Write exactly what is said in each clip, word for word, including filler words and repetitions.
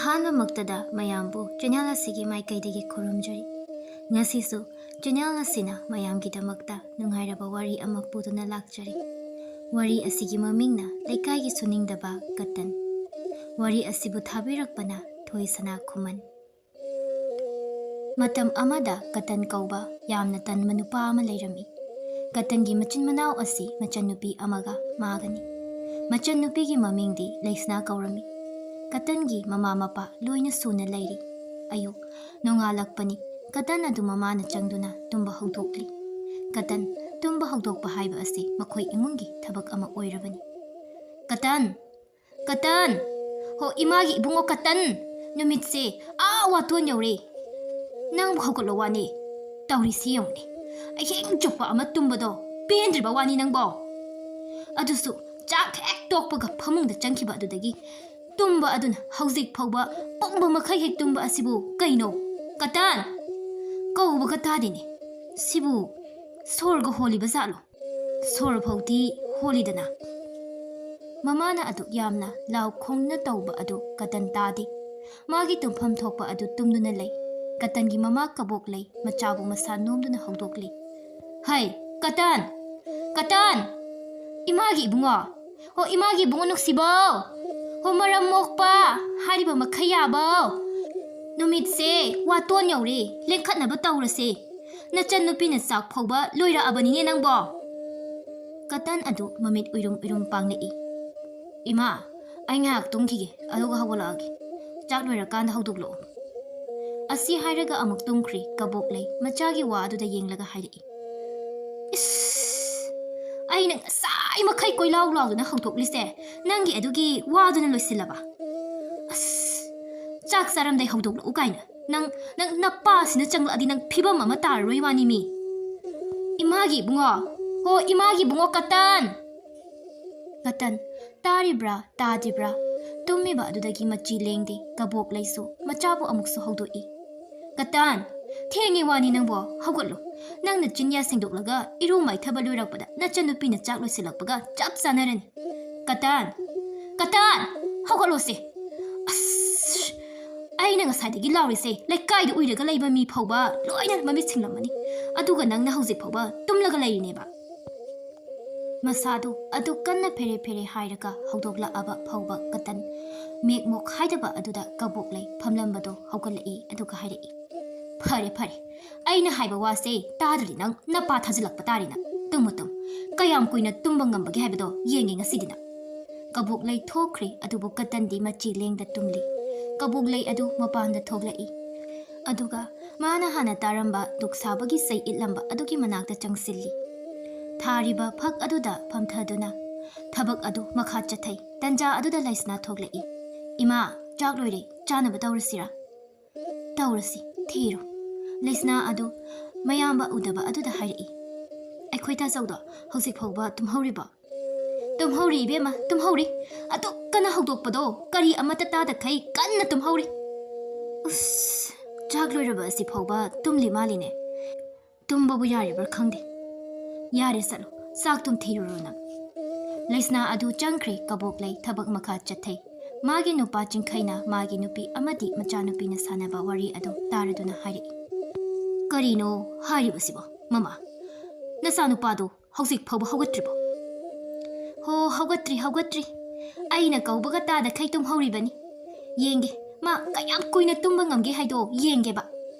ꯑꯍꯥꯟꯕꯃꯛꯇꯗ ꯃꯌꯥꯝꯕꯨ ꯆꯦꯅꯦꯜ ꯑꯁꯤꯒꯤ ꯃꯥꯏꯀꯩꯗꯒꯤ ꯈꯨꯔꯨꯝꯖꯔꯤ꯫ ꯉꯁꯤꯁꯨ ꯆꯦꯅꯦꯜ ꯑꯁꯤꯅ ꯃꯌꯥꯝꯒꯤꯗꯃꯛꯇ ꯅꯨꯡꯉꯥꯏꯔꯕ ꯋꯥꯔꯤ ꯑꯃ ꯄꯨꯗꯨꯅ ꯂꯥꯛꯆꯔꯤ꯫ ꯋꯥꯔꯤ ꯑꯁꯤꯒꯤ ꯃꯃꯤꯡꯅ ꯂꯩꯀꯥꯏꯒꯤ ꯁꯨꯅꯤꯡꯗꯕ ꯀꯇꯟ꯫ ꯋꯥꯔꯤ ꯑꯁꯤꯕꯨ ꯊꯥꯕꯤꯔꯛꯄꯅ ꯊꯣꯏꯁꯅꯥ ꯈꯨꯃꯟ꯫ ꯃꯇꯝ ꯑꯃꯗ ꯀꯇꯟ ꯀꯧꯕ ꯌꯥꯝꯅ ꯇꯟꯕ ꯅꯨꯄꯥ ꯑꯃ ꯂꯩꯔꯝꯃꯤ꯫ ꯀꯇꯟꯒꯤ ꯃꯆꯤꯟ ꯃꯅꯥꯎ ꯑꯁꯤ ꯃꯆꯟꯅꯨꯄꯤ ꯑꯃꯒ ꯃꯥꯒꯅꯤ꯫ ꯃꯆꯟꯅꯨꯄꯤꯒꯤ ꯃꯃꯤꯡꯗꯤ ꯂꯩꯁꯅꯥ ꯀꯧꯔꯝꯃꯤ꯫ ꯀꯇꯟꯒꯤ ꯃꯃꯥ ꯃꯄꯥ ꯂꯣꯏꯅ ꯁꯨꯅ ꯂꯩꯔꯤ꯫ ꯑꯌꯨꯛ ꯅꯣꯡꯉꯥꯜꯂꯛꯄꯅꯤ꯫ ꯀꯇꯟ ꯑꯗꯨ ꯃꯃꯥꯅ ꯆꯪꯗꯨꯅ ꯇꯨꯝꯕ ꯍꯧꯗꯣꯛꯂꯤ꯫ ꯀꯇꯟ ꯇꯨꯝꯕ ꯍꯧꯗꯣꯛꯄ ꯍꯥꯏꯕ ꯑꯁꯤ ꯃꯈꯣꯏ ꯏꯃꯨꯡꯒꯤ ꯊꯕꯛ ꯑꯃ ꯑꯣꯏꯔꯕꯅꯤ꯫ "ꯀꯇꯟ! ꯀꯇꯟ! ꯍꯣ, ꯏꯃꯥꯒꯤ ꯏꯕꯨꯡꯉꯣ ꯀꯇꯟ! ꯅꯨꯃꯤꯠꯁꯦ ꯑꯥ ꯋꯥꯇꯣꯟ ꯌꯧꯔꯦ꯫ ꯅꯪꯕꯨ ꯍꯧꯒꯠꯂꯣ ꯋꯥꯅꯤ꯫ ꯇꯧꯔꯤꯁꯤ ꯌꯦꯡꯉꯨꯅꯦ꯫ ꯑꯍꯤꯡ ꯆꯨꯞꯄ ꯑꯃ ꯇꯨꯝꯕꯗꯣ ꯄꯦꯟꯗ꯭ꯔꯤꯕ ꯋꯥꯅꯤ ꯅꯪꯕꯣ꯫ ꯑꯗꯨꯁꯨ ꯆꯥꯛ ꯍꯦꯛ ꯇꯣꯛꯄꯒ ꯐꯃꯨꯡꯗ ꯆꯪꯈꯤꯕ ꯑꯗꯨꯗꯒꯤ ꯇꯨꯝꯕ ꯑꯗꯨꯅ ꯍꯧꯖꯤꯛ ꯐꯥꯎꯕ ꯄꯨꯝꯕ ꯃꯈꯩ ꯍꯦꯛ ꯇꯨꯝꯕ ꯑꯁꯤꯕꯨ ꯀꯩꯅꯣ? ꯀꯇꯟ! ꯀꯧꯕꯒ ꯇꯥꯗꯦꯅꯦ꯫ ꯁꯤꯕꯨ ꯁꯣꯔꯒ ꯍꯣꯜꯂꯤꯕ ꯖꯥꯠꯂꯣ? ꯁꯣꯔ ꯐꯥꯎꯗꯤ ꯍꯣꯜꯂꯤꯗꯅ?" ꯃꯃꯥꯅ ꯑꯗꯨꯛ ꯌꯥꯝꯅ ꯂꯥꯎ ꯈꯣꯡꯅ ꯇꯧꯕ ꯑꯗꯨ ꯀꯇꯟ ꯇꯥꯗꯦ꯫ ꯃꯥꯒꯤ ꯇꯨꯝꯐꯝ ꯊꯣꯛꯄ ꯑꯗꯨ ꯇꯨꯝꯗꯨꯅ ꯂꯩ꯫ ꯀꯇꯟꯒꯤ ꯃꯃꯥ ꯀꯕꯣꯛ ꯂꯩ ꯃꯆꯥꯕꯨ ꯃꯁꯥ ꯅꯣꯝꯗꯨꯅ ꯍꯧꯗꯣꯛꯂꯤ꯫ "ꯍꯩ, ꯀꯇꯟ! ꯀꯇꯟ! ꯏꯃꯥꯒꯤ ꯏꯕꯨꯡꯉꯣ! ꯍꯣ, ꯏꯃꯥꯒꯤ ꯏꯕꯨꯡꯉꯣ ꯅꯨꯡꯁꯤꯕꯧ! ꯍꯣ, ꯃꯔꯝ ꯃꯣꯛꯄ! ꯍꯥꯏꯔꯤꯕ ꯃꯈꯩ ꯌꯥꯕꯧ! ꯅꯨꯃꯤꯠꯁꯦ ꯋꯥꯇꯣꯟ ꯌꯧꯔꯦ, ꯂꯦꯡꯈꯠꯅꯕ ꯇꯧꯔꯁꯦ꯫ ꯅꯆꯟꯅꯨꯄꯤꯅ ꯆꯥꯛ ꯐꯧꯕ ꯂꯣꯏꯔꯛꯑꯕꯅꯤꯅꯦ ꯅꯪꯕꯣ!" ꯀꯇꯟ ꯑꯗꯨ ꯃꯃꯤꯠ ꯎꯏꯔꯨꯝ ꯎꯏꯔꯨꯝ ꯄꯥꯡꯂꯛꯏ꯫ "ꯏꯃꯥ, ꯑꯩ ꯉꯥꯏꯍꯥꯛ ꯇꯨꯝꯈꯤꯒꯦ, ꯑꯗꯨꯒ ꯍꯧꯒꯠꯂꯛꯑꯒꯦ꯫ ꯆꯥꯛ ꯂꯣꯏꯔꯀꯥꯟꯗ ꯍꯧꯗꯣꯛꯂꯛꯑꯣ꯫" ꯑꯁꯤ ꯍꯥꯏꯔꯒ ꯑꯃꯨꯛ ꯇꯨꯝꯈ꯭ꯔꯤ ꯀꯕꯣꯛ ꯂꯩ ꯃꯆꯥꯒꯤ ꯋꯥ ꯑꯗꯨꯗ ꯌꯦꯡꯂꯒ ꯍꯥꯏꯔꯛꯏ꯫ "ꯏꯁ! ꯑꯩꯅ ꯉꯁꯥꯏ ꯃꯈꯩ ꯀꯣꯏꯂꯥꯎ ꯂꯥꯎꯗꯨꯅ ꯍꯧꯗꯣꯛꯂꯤꯁꯦ ꯅꯪꯒꯤ ꯑꯗꯨꯒꯤ ꯋꯥꯗꯨꯅ ꯂꯣꯏꯁꯤꯜꯂꯕ? ꯑꯁ! ꯆꯥꯛ ꯆꯥꯔꯝꯗꯥꯏ ꯍꯧꯗꯣꯛꯂꯛꯎ ꯀꯥꯏꯅ꯫ ꯅꯪ, ꯅꯪ ꯅꯄꯥꯁꯤꯅ ꯆꯪꯂꯛꯑꯗꯤ ꯅꯪ ꯐꯤꯕꯝ ꯑꯃ ꯇꯥꯔꯔꯣꯏ ꯋꯥꯅꯤ ꯃꯤ꯫ ꯏꯃꯥꯒꯤ ꯏꯕꯨꯡꯉꯣ! ꯍꯣ, ꯏꯃꯥꯒꯤ ꯏꯕꯨꯡꯉꯣ ꯀꯇꯟ!" ꯀꯇꯟ ꯇꯥꯔꯤꯕ꯭ꯔꯥ ꯇꯥꯗ꯭ꯔꯤꯕ꯭ꯔꯥ? ꯇꯨꯝꯃꯤꯕ ꯑꯗꯨꯗꯒꯤ ꯃꯆꯤ ꯂꯦꯡꯗꯦ꯫ ꯀꯕꯣꯛ ꯂꯩꯁꯨ ꯃꯆꯥꯕꯨ ꯑꯃꯨꯛꯁꯨ ꯍꯧꯗꯣꯛꯏ꯫ "ꯀꯇꯟ! ꯊꯦꯡꯉꯤ ꯋꯥꯅꯤ ꯅꯪꯕꯣ, ꯍꯧꯒꯠꯂꯣ꯫ ꯅꯪꯅ ꯆꯤꯟꯌꯥ ꯁꯦꯡꯗꯣꯛꯂꯒ ꯏꯔꯨ ꯃꯥꯏꯊꯕ ꯂꯣꯏꯔꯛꯄꯗ ꯅꯆꯟꯅꯨꯄꯤꯅ ꯆꯥꯛ ꯂꯣꯏꯁꯤꯜꯂꯛꯄꯒ ꯆꯞ ꯆꯥꯟꯅꯔꯅꯤ꯫ ꯀꯇꯟ! ꯀꯇꯟ! ꯍꯧꯒꯠꯂꯣꯁꯦ!" "ꯑꯁ! ꯑꯩꯅ ꯉꯁꯥꯏꯗꯒꯤ ꯂꯥꯎꯔꯤꯁꯦ ꯂꯩꯀꯥꯏꯗ ꯎꯏꯔꯒ ꯂꯩꯕ ꯃꯤ ꯐꯥꯎꯕ ꯂꯣꯏꯅ ꯃꯃꯤꯠ ꯁꯤꯡꯂꯝꯃꯅꯤ, ꯑꯗꯨꯒ ꯅꯪꯅ ꯍꯧꯖꯤꯛ ꯐꯥꯎꯕ ꯇꯨꯝꯂꯒ ꯂꯩꯔꯤꯅꯦꯕ꯫ ꯃꯁꯥꯗꯨ ꯑꯗꯨ ꯀꯟꯅ ꯐꯦꯔꯦ ꯐꯦꯔꯦ ꯍꯥꯏꯔꯒ ꯍꯧꯗꯣꯛꯂꯛꯑꯕ ꯐꯥꯎꯕ ꯀꯇꯟ ꯃꯦꯛ ꯃꯣꯛ ꯍꯥꯏꯗꯕ ꯑꯗꯨꯗ ꯀꯕꯣꯛꯂꯩ ꯐꯝꯂꯝꯕꯗꯣ ꯍꯧꯒꯠꯂꯛꯏ, ꯑꯗꯨꯒ ꯍꯥꯏꯔꯛꯏ, "ꯐꯔꯦ ꯐꯔꯦ, ꯑꯩꯅ ꯍꯥꯏꯕ ꯋꯥꯁꯦ ꯇꯥꯗ꯭ꯔꯗꯤ ꯅꯪ ꯅꯄꯥ ꯊꯥꯖꯤꯜꯂꯛꯄ ꯇꯥꯔꯦ ꯅꯪ꯫ ꯇꯨꯝꯃꯨ ꯇꯨꯝ, ꯀꯌꯥꯝ ꯀꯨꯏꯅ ꯇꯨꯝꯕ ꯉꯝꯕꯒꯦ ꯍꯥꯏꯕꯗꯣ ꯌꯦꯡꯒꯦ ꯉꯁꯤꯗꯤ ꯅꯪ꯫" ꯀꯕꯣꯛꯂꯩ ꯊꯣꯛꯈ꯭ꯔꯦ, ꯑꯗꯨꯕꯨ ꯀꯇꯟꯗꯤ ꯃꯆꯤ ꯂꯦꯡꯗ ꯇꯨꯝꯂꯤ꯫ ꯀꯕꯣꯛꯂꯩ ꯑꯗꯨ ꯃꯄꯥꯟꯗ ꯊꯣꯛꯂꯛꯏ, ꯑꯗꯨꯒ ꯃꯥꯅ ꯍꯥꯟꯅ ꯇꯥꯔꯝꯕ ꯗꯨꯛ ꯁꯥꯕꯒꯤ ꯆꯩ ꯏꯠꯂꯝꯕ ꯑꯗꯨꯒꯤ ꯃꯅꯥꯛꯇ ꯆꯪꯁꯤꯜꯂꯤ꯫ ꯊꯥꯔꯤꯕ ꯐꯛ ꯑꯗꯨꯗ ꯐꯝꯊꯗꯨꯅ ꯊꯕꯛ ꯑꯗꯨ ꯃꯈꯥ ꯆꯠꯊꯩ꯫ ꯇꯟꯖꯥ ꯑꯗꯨꯗ ꯂꯩꯁꯅꯥ ꯊꯣꯛꯂꯛꯏ꯫ "ꯏꯃꯥ, ꯆꯥꯛ ꯂꯣꯏꯔꯦ, ꯆꯥꯅꯕ ꯇꯧꯔꯁꯤꯔꯥ?" "ꯇꯧꯔꯁꯤ, ꯊꯤꯔꯣ꯫" ꯂꯩꯁꯅꯥ ꯑꯗꯨ ꯃꯌꯥꯝꯕ ꯎꯗꯕ ꯑꯗꯨꯗ ꯍꯥꯏꯔꯛꯏ, "ꯑꯩꯈꯣꯏ ꯇꯥꯆꯧꯗꯣ ꯍꯧꯖꯤꯛ ꯐꯥꯎꯕ ꯇꯨꯝꯍꯧꯔꯤꯕꯣ?" "ꯇꯨꯝꯍꯧꯔꯤ ꯏꯕꯦꯝꯃ, ꯇꯨꯝꯍꯧꯔꯤ꯫ ꯑꯗꯨꯛ ꯀꯟꯅ ꯍꯧꯗꯣꯛꯄꯗꯣ ꯀꯔꯤ ꯑꯃꯠꯇ ꯇꯥꯗꯈꯩ ꯀꯟꯅ ꯇꯨꯝꯍꯧꯔꯤ꯫" "ꯎꯁ, ꯆꯥꯛ ꯂꯣꯏꯔꯕ ꯑꯁꯤ ꯐꯥꯎꯕ ꯇꯨꯝꯂꯤ ꯃꯥꯜꯂꯤꯅꯦ꯫ ꯇꯨꯝꯕꯕꯨ ꯌꯥꯔꯤꯕ꯭ꯔꯥ ꯈꯪꯗꯦ꯫ ꯌꯥꯔꯦ, ꯆꯠꯂꯣ, ꯆꯥꯛ ꯇꯨꯝ ꯊꯤꯔꯨꯔꯣ ꯅꯪ꯫" ꯂꯩꯁꯅꯥ ꯑꯗꯨ ꯆꯪꯈ꯭ꯔꯦ꯫ ꯀꯕꯣꯛꯂꯩ ꯊꯕꯛ ꯃꯈꯥ ꯆꯠꯊꯩ꯫ ꯃꯥꯒꯤ ꯅꯨꯄꯥ ꯆꯤꯡꯈꯩꯅ ꯃꯥꯒꯤ ꯅꯨꯄꯤ ꯑꯃꯗꯤ ꯃꯆꯥꯅꯨꯄꯤꯅ ꯁꯥꯟꯅꯕ ꯋꯥꯔꯤ ꯑꯗꯨ ꯇꯥꯔꯗꯨꯅ ꯍꯥꯏꯔꯛꯏ, "ꯀꯔꯤꯅꯣ ꯍꯥꯏꯔꯤꯕꯁꯤꯕꯣ, ꯃꯃꯥ? ꯅꯆꯥꯅꯨꯄꯥꯗꯣ ꯍꯧꯖꯤꯛ ꯐꯥꯎꯕ ꯍꯧꯒꯠꯇ꯭ꯔꯤꯕꯣ?" "ꯍꯣ, ꯍꯧꯒꯠꯇ꯭ꯔꯤ, ꯍꯧꯒꯠꯇ꯭ꯔꯤ꯫ ꯑꯩꯅ ꯀꯧꯕꯒ ꯇꯥꯗꯈꯩ ꯇꯨꯝꯍꯧꯔꯤꯕꯅꯤ꯫ ꯌꯦꯡꯒꯦ, ꯃꯥ ꯀꯌꯥꯝ ꯀꯨꯏꯅ ꯇꯨꯝꯕ ꯉꯝꯒꯦ ꯍꯥꯏꯗꯣ ꯌꯦꯡꯒꯦꯕ꯫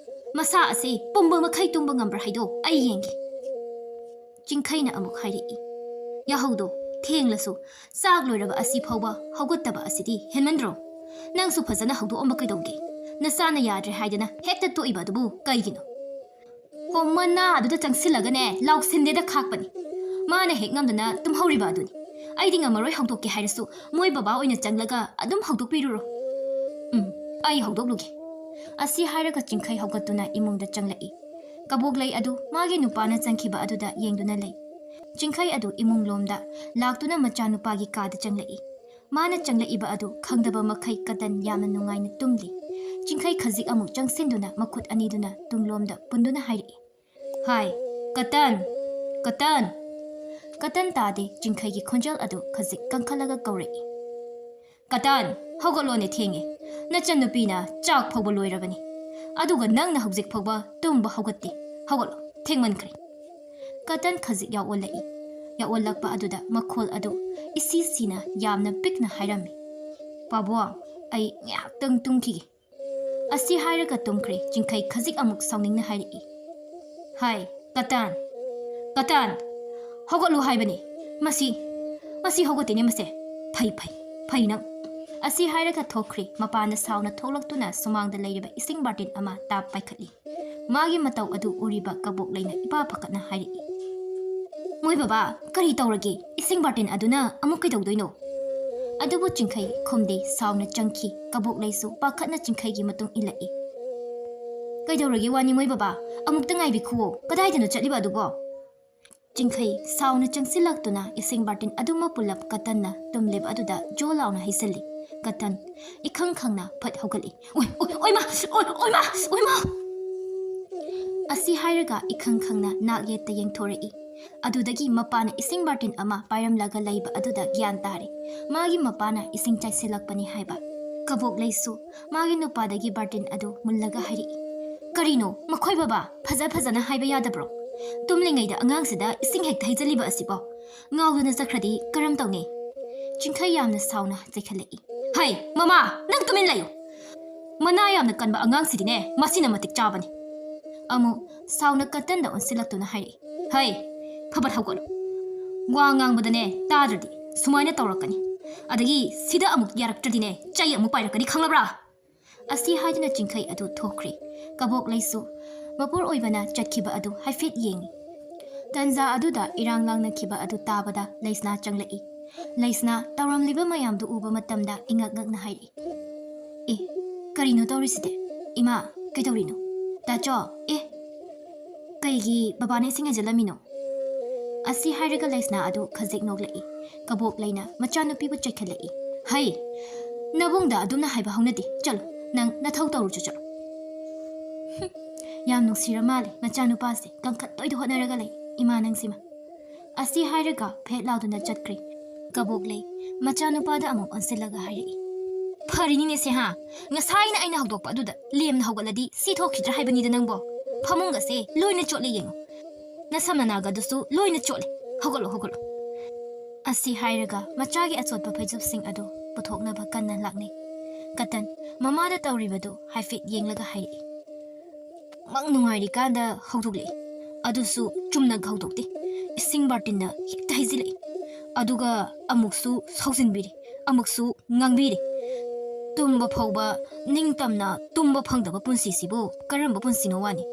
ꯃꯁꯥ ꯑꯁꯤ ꯄꯨꯝꯕ ꯃꯈꯩ ꯇꯨꯝꯕ ꯉꯝꯕ꯭ꯔꯥ ꯍꯥꯏꯗꯣ ꯑꯩ ꯌꯦꯡꯒꯦ꯫" ꯆꯤꯡꯈꯩꯅ ꯑꯃꯨꯛ ꯍꯥꯏꯔꯛꯏ, "ꯌꯥꯍꯧꯗꯣ ꯊꯦꯡꯂꯁꯨ ꯆꯥꯛ ꯂꯣꯏꯔꯕ ꯑꯁꯤ ꯐꯥꯎꯕ ꯍꯧꯒꯠꯇꯕ ꯑꯁꯤꯗꯤ ꯍꯦꯟꯃꯟꯗ꯭ꯔꯣ? ꯅꯪꯁꯨ ꯐꯖꯅ ꯍꯧꯗꯣꯛꯑꯝꯕ ꯀꯩꯗꯧꯒꯦ? ꯅꯆꯥꯅ ꯌꯥꯗ꯭ꯔꯦ ꯍꯥꯏꯗꯅ ꯍꯦꯛꯇ ꯇꯣꯛꯏꯕ ꯑꯗꯨꯕꯨ ꯀꯩꯒꯤꯅꯣ?" "ꯍꯣ, ꯃꯅꯥ ꯑꯗꯨꯗ ꯆꯪꯁꯤꯜꯂꯒꯅꯦ ꯂꯥꯎꯁꯤꯟꯗꯦꯗ ꯈꯥꯛꯄꯅꯤ꯫ ꯃꯥꯅ ꯍꯦꯛ ꯉꯝꯗꯅ ꯇꯨꯝꯍꯧꯔꯤꯕ ꯑꯗꯨꯅꯤ꯫ ꯑꯩꯗꯤ ꯉꯝꯃꯔꯣꯏ ꯍꯧꯗꯣꯛꯀꯦ ꯍꯥꯏꯔꯁꯨ ꯃꯣꯏ ꯕꯕꯥ ꯑꯣꯏꯅ ꯆꯪꯂꯒ ꯑꯗꯨꯝ ꯍꯧꯗꯣꯛꯄꯤꯔꯨꯔꯣ꯫" "ꯎꯝ, ꯑꯩ ꯍꯧꯗꯣꯛꯂꯨꯒꯦ꯫" ꯑꯁꯤ ꯍꯥꯏꯔꯒ ꯆꯤꯡꯈꯩ ꯍꯧꯒꯠꯇꯨꯅ ꯏꯃꯨꯡꯗ ꯆꯪꯂꯛꯏ꯫ ꯀꯕꯣꯛꯂꯩ ꯑꯗꯨ ꯃꯥꯒꯤ ꯅꯨꯄꯥꯅ ꯆꯪꯈꯤꯕ ꯑꯗꯨꯗ ꯌꯦꯡꯗꯨꯅ ꯂꯩ꯫ ꯆꯤꯡꯈꯩ ꯑꯗꯨ ꯏꯃꯨꯡ ꯂꯣꯝꯗ ꯂꯥꯛꯇꯨꯅ ꯃꯆꯥꯅꯨꯄꯥꯒꯤ ꯀꯥꯗ ꯆꯪꯂꯛꯏ꯫ ꯃꯥꯅ ꯆꯪꯂꯛꯏꯕ ꯑꯗꯨ ꯈꯪꯗꯕ ꯃꯈꯩ ꯀꯇꯟ ꯌꯥꯝꯅ ꯅꯨꯡꯉꯥꯏꯅ ꯇꯨꯝꯂꯤ꯫ ꯆꯤꯡꯈꯩ ꯈꯖꯤꯛ ꯑꯃꯨꯛ ꯆꯪꯁꯤꯟꯗꯨꯅ ꯃꯈꯨꯠ ꯑꯅꯤꯗꯨꯅ ꯇꯨꯡꯂꯣꯝꯗ ꯄꯨꯟꯗꯨꯅ ꯍꯥꯏꯔꯛꯏ, "ꯍꯥꯏ, ꯀꯇꯟ! ꯀꯇꯟ!" ꯀꯇꯟ ꯇꯥꯗꯦ꯫ ꯆꯤꯡꯈꯩꯒꯤ ꯈꯣꯟꯖꯦꯜ ꯑꯗꯨ ꯈꯖꯤꯛ ꯀꯟꯈꯠꯂꯒ ꯀꯧꯔꯛꯏ, "ꯀꯇꯟ, ꯍꯧꯒꯠꯂꯣꯅꯦ, ꯊꯦꯡꯉꯦ꯫ "ꯅꯆꯟꯅꯨꯄꯤꯅ ꯆꯥꯛ ꯐꯥꯎꯕ ꯂꯣꯏꯔꯕꯅꯤ, ꯑꯗꯨꯒ ꯅꯪꯅ ꯍꯧꯖꯤꯛ ꯐꯥꯎꯕ ꯇꯨꯝꯕ ꯍꯧꯒꯠꯇꯦ꯫ ꯍꯧꯒꯠꯂꯣ, ꯊꯦꯡꯃꯟꯈ꯭ꯔꯦ꯫" ꯀꯇꯟ ꯈꯖꯤꯛ ꯌꯥꯎꯑꯣꯜꯂꯛꯏ꯫ ꯌꯥꯎꯑꯣꯜꯂꯛꯄ ꯑꯗꯨꯗ ꯃꯈꯣꯜ ꯑꯗꯨ ꯏꯁꯤ ꯁꯤꯅ ꯌꯥꯝꯅ ꯄꯤꯛꯅ ꯍꯥꯏꯔꯝꯃꯤ, "ꯄꯥꯕꯨꯡ, ꯑꯩ ꯉꯥꯏꯍꯥꯛꯇꯪ ꯇꯨꯝꯈꯤꯒꯦ꯫" ꯑꯁꯤ ꯍꯥꯏꯔꯒ ꯇꯨꯝꯈ꯭ꯔꯦ꯫ ꯆꯤꯡꯈꯩ ꯈꯖꯤꯛ ꯑꯃꯨꯛ ꯁꯥꯎꯅꯤꯡꯅ ꯍꯥꯏꯔꯛꯏ, "ꯍꯥꯏ, ꯀꯇꯟ, ꯀꯇꯟ, ꯍꯧꯒꯠꯂꯨ ꯍꯥꯏꯕꯅꯤ꯫ ꯃꯁꯤ, ꯃꯁꯤ ꯍꯧꯒꯠꯇꯦꯅꯦ ꯃꯁꯦ꯫ ꯐꯩ, ꯐꯩ, ꯐꯩ ꯅꯪ꯫" ꯑꯁꯤ ꯍꯥꯏꯔꯒ ꯊꯣꯛꯈ꯭ꯔꯦ꯫ ꯃꯄꯥꯟꯗ ꯁꯥꯎꯅ ꯊꯣꯛꯂꯛꯇꯨꯅ ꯁꯨꯃꯥꯡꯗ ꯂꯩꯔꯤꯕ ꯏꯁꯤꯡ ꯕꯥꯔꯇꯤꯟ ꯑꯃ ꯇꯥꯞ ꯄꯥꯏꯈꯠꯂꯤ꯫ ꯃꯥꯒꯤ ꯃꯇꯧ ꯑꯗꯨ ꯎꯔꯤꯕ ꯀꯕꯣꯛꯂꯩꯅ ꯏꯄꯥ ꯄꯥꯈꯠꯅ ꯍꯥꯏꯔꯛꯏ, "ꯃꯣꯏ ꯕꯕꯥ, ꯀꯔꯤ ꯇꯧꯔꯒꯦ? ꯏꯁꯤꯡ ꯕꯥꯔꯇꯤꯟ ꯑꯗꯨꯅ ꯑꯃꯨꯛ ꯀꯩꯗꯧꯗꯣꯏꯅꯣ?" ꯑꯗꯨꯕꯨ ꯆꯤꯡꯈꯩ ꯈꯨꯝꯗꯦ, ꯁꯥꯎꯅ ꯆꯪꯈꯤ꯫ ꯀꯕꯣꯛꯂꯩꯁꯨ ꯄꯥꯈꯠꯅ ꯆꯤꯡꯈꯩꯒꯤ ꯃꯇꯨꯡ ꯏꯜꯂꯛꯏ꯫ "ꯀꯩꯗꯧꯔꯒꯦ ꯋꯥꯅꯤ ꯃꯣꯏ ꯕꯕꯥ? ꯑꯃꯨꯛꯇ ꯉꯥꯏꯕꯤꯈꯨꯋꯣ, ꯀꯗꯥꯏꯗꯅꯣ ꯆꯠꯂꯤꯕ ꯑꯗꯨꯕꯣ?" ꯆꯤꯡꯈꯩ ꯁꯥꯎꯅ ꯆꯪꯁꯤꯜꯂꯛꯇꯨꯅ ꯏꯁꯤꯡ ꯕꯥꯔꯇꯤꯟ ꯑꯗꯨꯃꯛ ꯄꯨꯜꯂꯞ ꯀꯇꯟꯅ ꯇꯨꯝꯂꯤꯕ ꯑꯗꯨꯗ ꯖꯣ ꯂꯥꯎꯅ ꯍꯩꯖꯤꯜꯂꯤ꯫ ꯀꯇꯟ ꯏꯈꯪ ꯈꯪꯅ ꯐꯠ ꯍꯧꯒꯠꯂꯤ꯫ "ꯑꯣꯏ, ꯑꯣꯏ, ꯑꯣꯏꯃꯥ! ꯑꯣꯏ, ꯑꯣꯏꯃꯥ! ꯑꯣꯏꯃꯥ!" ꯑꯁꯤ ꯍꯥꯏꯔꯒ ꯏꯈꯪ ꯈꯪꯅ ꯅꯥꯛ ꯌꯦꯠꯇ ꯌꯦꯡꯊꯣꯔꯛꯏ꯫ ꯑꯗꯨꯗꯒꯤ ꯃꯄꯥꯅ ꯏꯁꯤꯡ ꯕꯥꯔꯇꯤꯟ ꯑꯃ ꯄꯥꯏꯔꯝꯂꯒ ꯂꯩꯕ ꯑꯗꯨꯗ ꯒ꯭ꯌꯥꯟ ꯇꯥꯔꯦ꯫ ꯃꯥꯒꯤ ꯃꯄꯥꯅ ꯏꯁꯤꯡ ꯆꯥꯏꯁꯤꯜꯂꯛꯄꯅꯤ ꯍꯥꯏꯕ꯫ ꯀꯕꯣꯛꯂꯩꯁꯨ ꯃꯥꯒꯤ ꯅꯨꯄꯥꯗꯒꯤ ꯕꯥꯔꯇꯤꯟ ꯑꯗꯨ ꯃꯨꯜꯂꯒ ꯍꯥꯏꯔꯛꯏ, "ꯀꯔꯤꯅꯣ? ꯃꯈꯣꯏ ꯕꯕꯥ, ꯐꯖ ꯐꯖꯅ ꯍꯥꯏꯕ ꯌꯥꯗꯕ꯭ꯔꯣ? ꯇꯨꯝꯂꯤꯉꯩꯗ ꯑꯉꯥꯡꯁꯤꯗ ꯏꯁꯤꯡ ꯍꯦꯛꯇ ꯍꯩꯖꯤꯜꯂꯤꯕ ꯑꯁꯤꯕꯣ? ꯉꯥꯎꯗꯨꯅ ꯆꯠꯈ꯭ꯔꯗꯤ ꯀꯔꯝ ꯇꯧꯅꯤ?" ꯆꯤꯡꯈꯩ ꯌꯥꯝꯅ ꯁꯥꯎꯅ ꯆꯩꯈꯠꯂꯛꯏ꯫ "ꯍꯩ, ꯃꯃꯥ, ꯅꯪ ꯇꯨꯃꯤꯟ ꯂꯩꯌꯨ꯫ ꯃꯅꯥ ꯌꯥꯝꯅ ꯀꯟꯕ ꯑꯉꯥꯡꯁꯤꯗꯤꯅꯦ, ꯃꯁꯤꯅ ꯃꯇꯤꯛ ꯆꯥꯕꯅꯤ꯫" ꯑꯃꯨꯛ ꯁꯥꯎꯅ ꯀꯇꯟꯗ ꯑꯣꯟꯁꯤꯜꯂꯛꯇꯨꯅ ꯍꯥꯏꯔꯛꯏ, "ꯍꯩ, ꯐꯕꯠ ꯍꯧꯒꯠꯂꯨ꯫ ꯋꯥ ꯉꯥꯡꯕꯗꯅꯦ ꯇꯥꯗ꯭ꯔꯗꯤ ꯁꯨꯃꯥꯏꯅ ꯇꯧꯔꯛꯀꯅꯤ꯫ ꯑꯗꯒꯤ ꯁꯤꯗ ꯑꯃꯨꯛ ꯌꯥꯔꯛꯇ꯭ꯔꯗꯤꯅꯦ ꯆꯩ ꯑꯃꯨꯛ ꯄꯥꯏꯔꯛꯀꯅꯤ, ꯈꯪꯂꯕ꯭ꯔꯥ?" ꯑꯁꯤ ꯍꯥꯏꯗꯨꯅ ꯆꯤꯡꯈꯩ ꯑꯗꯨ ꯊꯣꯛꯈ꯭ꯔꯦ꯫ ꯀꯕꯣꯛꯂꯩꯁꯨ ꯃꯄꯨꯔꯣꯏꯕꯅ ꯆꯠꯈꯤꯕ ꯑꯗꯨ ꯍꯥꯏꯐꯦꯠ ꯌꯦꯡꯉꯤ꯫ ꯇꯟꯖꯥ ꯑꯗꯨꯗ ꯏꯔꯥꯡ ꯂꯥꯡꯅꯈꯤꯕ ꯑꯗꯨ ꯇꯥꯕꯗ ꯂꯩꯁꯅꯥ ꯆꯪꯂꯛꯏ꯫ ꯂꯩꯁꯅꯥ ꯇꯧꯔꯝꯂꯤꯕ ꯃꯌꯥꯝꯗꯨ ꯎꯕ ꯃꯇꯝꯗ ꯏꯉꯛ ꯉꯛꯅ ꯍꯥꯏꯔꯛꯏ, "ꯑꯦ, ꯀꯔꯤꯅꯣ ꯇꯧꯔꯤꯁꯤꯗꯤ? ꯏꯃꯥ, ꯀꯩꯗꯧꯔꯤꯅꯣ? ꯇꯥꯆꯧ, ꯑꯦ, ꯀꯩꯒꯤ ꯕꯕꯥꯅ ꯏꯁꯤꯡ ꯍꯩꯖꯤꯜꯂꯝꯃꯤꯅꯣ?" ꯑꯁꯤ ꯍꯥꯏꯔꯒ ꯂꯩꯁꯅꯥ ꯑꯗꯨ ꯈꯖꯤꯛ ꯅꯣꯛꯂꯛꯏ꯫ ꯀꯕꯣꯛꯂꯩꯅ ꯃꯆꯥꯅꯨꯄꯤꯕꯨ ꯆꯩꯈꯠꯂꯛꯏ, "ꯍꯩ, ꯅꯕꯨꯡꯗ ꯑꯗꯨꯝꯅ ꯍꯥꯏꯕ ꯍꯧꯅꯗꯦ꯫ ꯆꯠꯂꯨ, ꯅꯪ ꯅꯊꯧ ꯇꯧꯔꯨꯆꯣ, ꯆꯠꯂꯨ꯫" ꯍꯨꯝ, ꯌꯥꯝ ꯅꯨꯡꯁꯤꯔ ꯃꯥꯜꯂꯦ ꯃꯆꯥꯅꯨꯄꯥꯁꯦ, ꯀꯟꯈꯠꯇꯣꯏꯗ ꯍꯣꯠꯅꯔꯒ ꯂꯩ ꯏꯃꯥ ꯅꯪꯁꯤꯃ꯫ ꯑꯁꯤ ꯍꯥꯏꯔꯒ ꯐꯦꯠ ꯂꯥꯎꯗꯨꯅ ꯆꯠꯈ꯭ꯔꯦ꯫ ꯀꯕꯣꯛꯂꯩ ꯃꯆꯥꯅꯨꯄꯥꯗ ꯑꯃꯨꯛ ꯑꯣꯟꯁꯤꯜꯂꯒ ꯍꯥꯏꯔꯛꯏ, ꯐꯔꯤꯅꯤꯅꯦ ꯁꯦ ꯍꯥ꯫ ꯉꯁꯥꯏꯅ ꯑꯩꯅ ꯍꯧꯗꯣꯛꯄ ꯑꯗꯨꯗ ꯂꯦꯝꯅ ꯍꯧꯒꯠꯂꯗꯤ ꯁꯤ ꯊꯣꯛꯈꯤꯗ꯭ꯔꯥ ꯍꯥꯏꯕꯅꯤꯗ ꯅꯪꯕꯣ꯫ ꯐꯃꯨꯡꯒꯁꯦ ꯂꯣꯏꯅ ꯆꯣꯠꯂꯦ ꯌꯦꯡꯉꯣ꯫ ꯅꯁꯝ ꯅꯅꯥꯒꯗꯨꯁꯨ ꯂꯣꯏꯅ ꯆꯣꯠꯂꯦ꯫ ꯍꯧꯒꯠꯂꯣ, ꯍꯧꯒꯠꯂꯣ꯫ ꯑꯁꯤ ꯍꯥꯏꯔꯒ ꯃꯆꯥꯒꯤ ꯑꯆꯣꯠꯄ ꯐꯩꯖꯨꯞꯁꯤꯡ ꯑꯗꯨ ꯄꯨꯊꯣꯛꯅꯕ ꯀꯟꯅ ꯂꯥꯛꯅꯩ꯫ ꯀꯇꯟ ꯃꯃꯥꯗ ꯇꯧꯔꯤꯕꯗꯨ ꯍꯥꯏꯐꯦꯠ ꯌꯦꯡꯂꯒ ꯍꯥꯏꯔꯛꯏ꯫ ꯃꯪ ꯅꯨꯡꯉꯥꯏꯔꯤꯀꯥꯟꯗ ꯍꯧꯗꯣꯛꯂꯛꯏ꯫ ꯑꯗꯨꯁꯨ ꯆꯨꯝꯅ ꯍꯧꯗꯣꯛꯇꯦ꯫ ꯏꯁꯤꯡ ꯕꯥꯔꯇꯤꯟꯗ ꯍꯦꯛꯇ ꯍꯩꯖꯤꯜꯂꯛꯏ꯫ ꯑꯗꯨꯒ ꯑꯃꯨꯛꯁꯨ ꯁꯥꯎꯖꯤꯟꯕꯤꯔꯤ, ꯑꯃꯨꯛꯁꯨ ꯉꯥꯡꯕꯤꯔꯤ꯫ ꯇꯨꯝꯕ ꯐꯥꯎꯕ ꯅꯤꯡꯇꯝꯅ ꯇꯨꯝꯕ ꯐꯪꯗꯕ ꯄꯨꯟꯁꯤꯁꯤꯕꯨ ꯀꯔꯝꯕ ꯄꯨꯟꯁꯤꯅꯣ ꯋꯥꯅꯤ?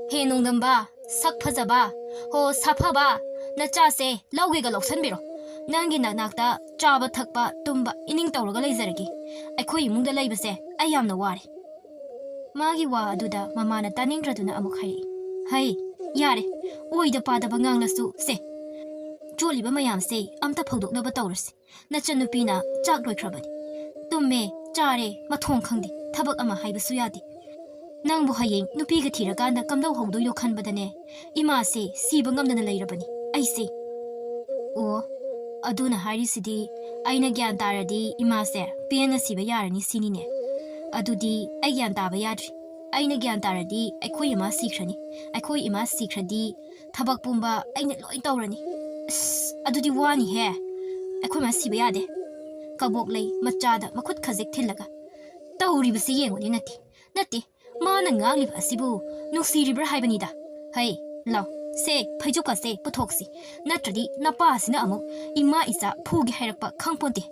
ꯍꯦ ꯅꯣꯡꯗꯝꯕ, ꯁꯛ ꯐꯖꯕ, ꯍꯣ ꯁꯥꯐꯕ, ꯅꯆꯥꯁꯦ ꯂꯧꯒꯦꯒ ꯂꯧꯁꯟꯕꯤꯔꯣ꯫ ꯅꯪꯒꯤ ꯅꯅꯥꯛꯇ ꯆꯥꯕ ꯊꯛꯄ ꯇꯨꯝꯕ ꯏꯅꯤꯡ ꯇꯧꯔꯒ ꯂꯩꯖꯔꯒꯦ꯫ ꯑꯩꯈꯣꯏ ꯏꯃꯨꯡꯗ ꯂꯩꯕꯁꯦ ꯑꯩ ꯌꯥꯝꯅ ꯋꯥꯔꯦ꯫ ꯃꯥꯒꯤ ꯋꯥ ꯑꯗꯨꯗ ꯃꯃꯥꯅ ꯇꯥꯅꯤꯡꯗ꯭ꯔꯗꯨꯅ ꯑꯃꯨꯛ ꯍꯥꯏꯔꯛꯏ, ꯍꯩ, ꯌꯥꯔꯦ, ꯑꯣꯏꯗ ꯄꯥꯗꯕ ꯉꯥꯡꯂꯁꯨ ꯁꯦ꯫ ꯆꯣꯠꯂꯤꯕ ꯃꯌꯥꯝꯁꯦ ꯑꯝꯇ ꯐꯧꯗꯣꯛꯅꯕ ꯇꯧꯔꯁꯤ꯫ ꯅꯆꯟꯅꯨꯄꯤꯅ ꯆꯥꯛ ꯂꯣꯏꯈ꯭ꯔꯕꯅꯤ꯫ ꯇꯨꯝꯃꯦ, ꯆꯥꯔꯦ, ꯃꯊꯣꯡ ꯈꯪꯗꯦ, ꯊꯕꯛ ꯑꯃ ꯍꯥꯏꯕꯁꯨ ꯌꯥꯗꯦ꯫ ꯅꯪꯕꯨ ꯍꯌꯦꯡ ꯅꯨꯄꯤꯒ ꯊꯤꯔꯀꯥꯟꯗ ꯀꯝꯗꯧꯍꯧꯗꯣꯏꯅꯣ ꯈꯟꯕꯗꯅꯦ ꯏꯃꯥꯁꯦ ꯁꯤꯕ ꯉꯝꯗꯅ ꯂꯩꯔꯕꯅꯤ ꯑꯩꯁꯦ꯫ ꯑꯣ, ꯑꯗꯨꯅ ꯍꯥꯏꯔꯤꯁꯤꯗꯤ ꯑꯩꯅ ꯒ꯭ꯌꯥꯟ ꯇꯥꯔꯗꯤ ꯏꯃꯥꯁꯦ ꯄꯦꯟꯅ ꯁꯤꯕ ꯌꯥꯔꯅꯤ ꯁꯤꯅꯤꯅꯦ꯫ ꯑꯗꯨꯗꯤ ꯑꯩ ꯒ꯭ꯌꯥꯟ ꯇꯥꯕ ꯌꯥꯗ꯭ꯔꯤ꯫ ꯑꯩꯅ ꯒ꯭ꯌꯥꯟ ꯇꯥꯔꯗꯤ ꯑꯩꯈꯣꯏ ꯏꯃꯥ ꯁꯤꯈ꯭ꯔꯅꯤ꯫ ꯑꯩꯈꯣꯏ ꯏꯃꯥ ꯁꯤꯈ꯭ꯔꯗꯤ ꯊꯕꯛ ꯄꯨꯝꯕ ꯑꯩꯅ ꯂꯣꯏ ꯇꯧꯔꯅꯤ꯫ ꯑꯁ, ꯑꯗꯨꯗꯤ ꯋꯥꯅꯤꯍꯦ꯫ ꯑꯩꯈꯣꯏ ꯃꯥ ꯁꯤꯕ ꯌꯥꯗꯦ꯫ ꯀꯕꯣꯛ ꯂꯩ ꯃꯆꯥꯗ ꯃꯈꯨꯠ ꯈꯖꯤꯛ ꯊꯤꯜꯂꯒ, ꯇꯧꯔꯤꯕꯁꯤ ꯌꯦꯡꯉꯨꯅꯦ ꯅꯠꯇꯦ, ꯅꯠꯇꯦ, ꯃꯥꯅ ꯉꯥꯡꯂꯤꯕ ꯑꯁꯤꯕꯨ ꯅꯨꯡꯁꯤꯔꯤꯕ꯭ꯔꯥ ꯍꯥꯏꯕꯅꯤꯗ꯫ ꯍꯩ, ꯂꯥꯎ, ꯁꯦ, ꯐꯩꯖꯨꯞꯀꯁꯦ ꯄꯨꯊꯣꯛꯁꯤ, ꯅꯠꯇ꯭ꯔꯗꯤ ꯅꯄꯥꯁꯤꯅ ꯑꯃꯨꯛ ꯏꯃꯥ ꯏꯆꯥ ꯐꯨꯒꯦ ꯍꯥꯏꯔꯛꯄ ꯈꯪꯄꯣꯟꯇꯦ꯫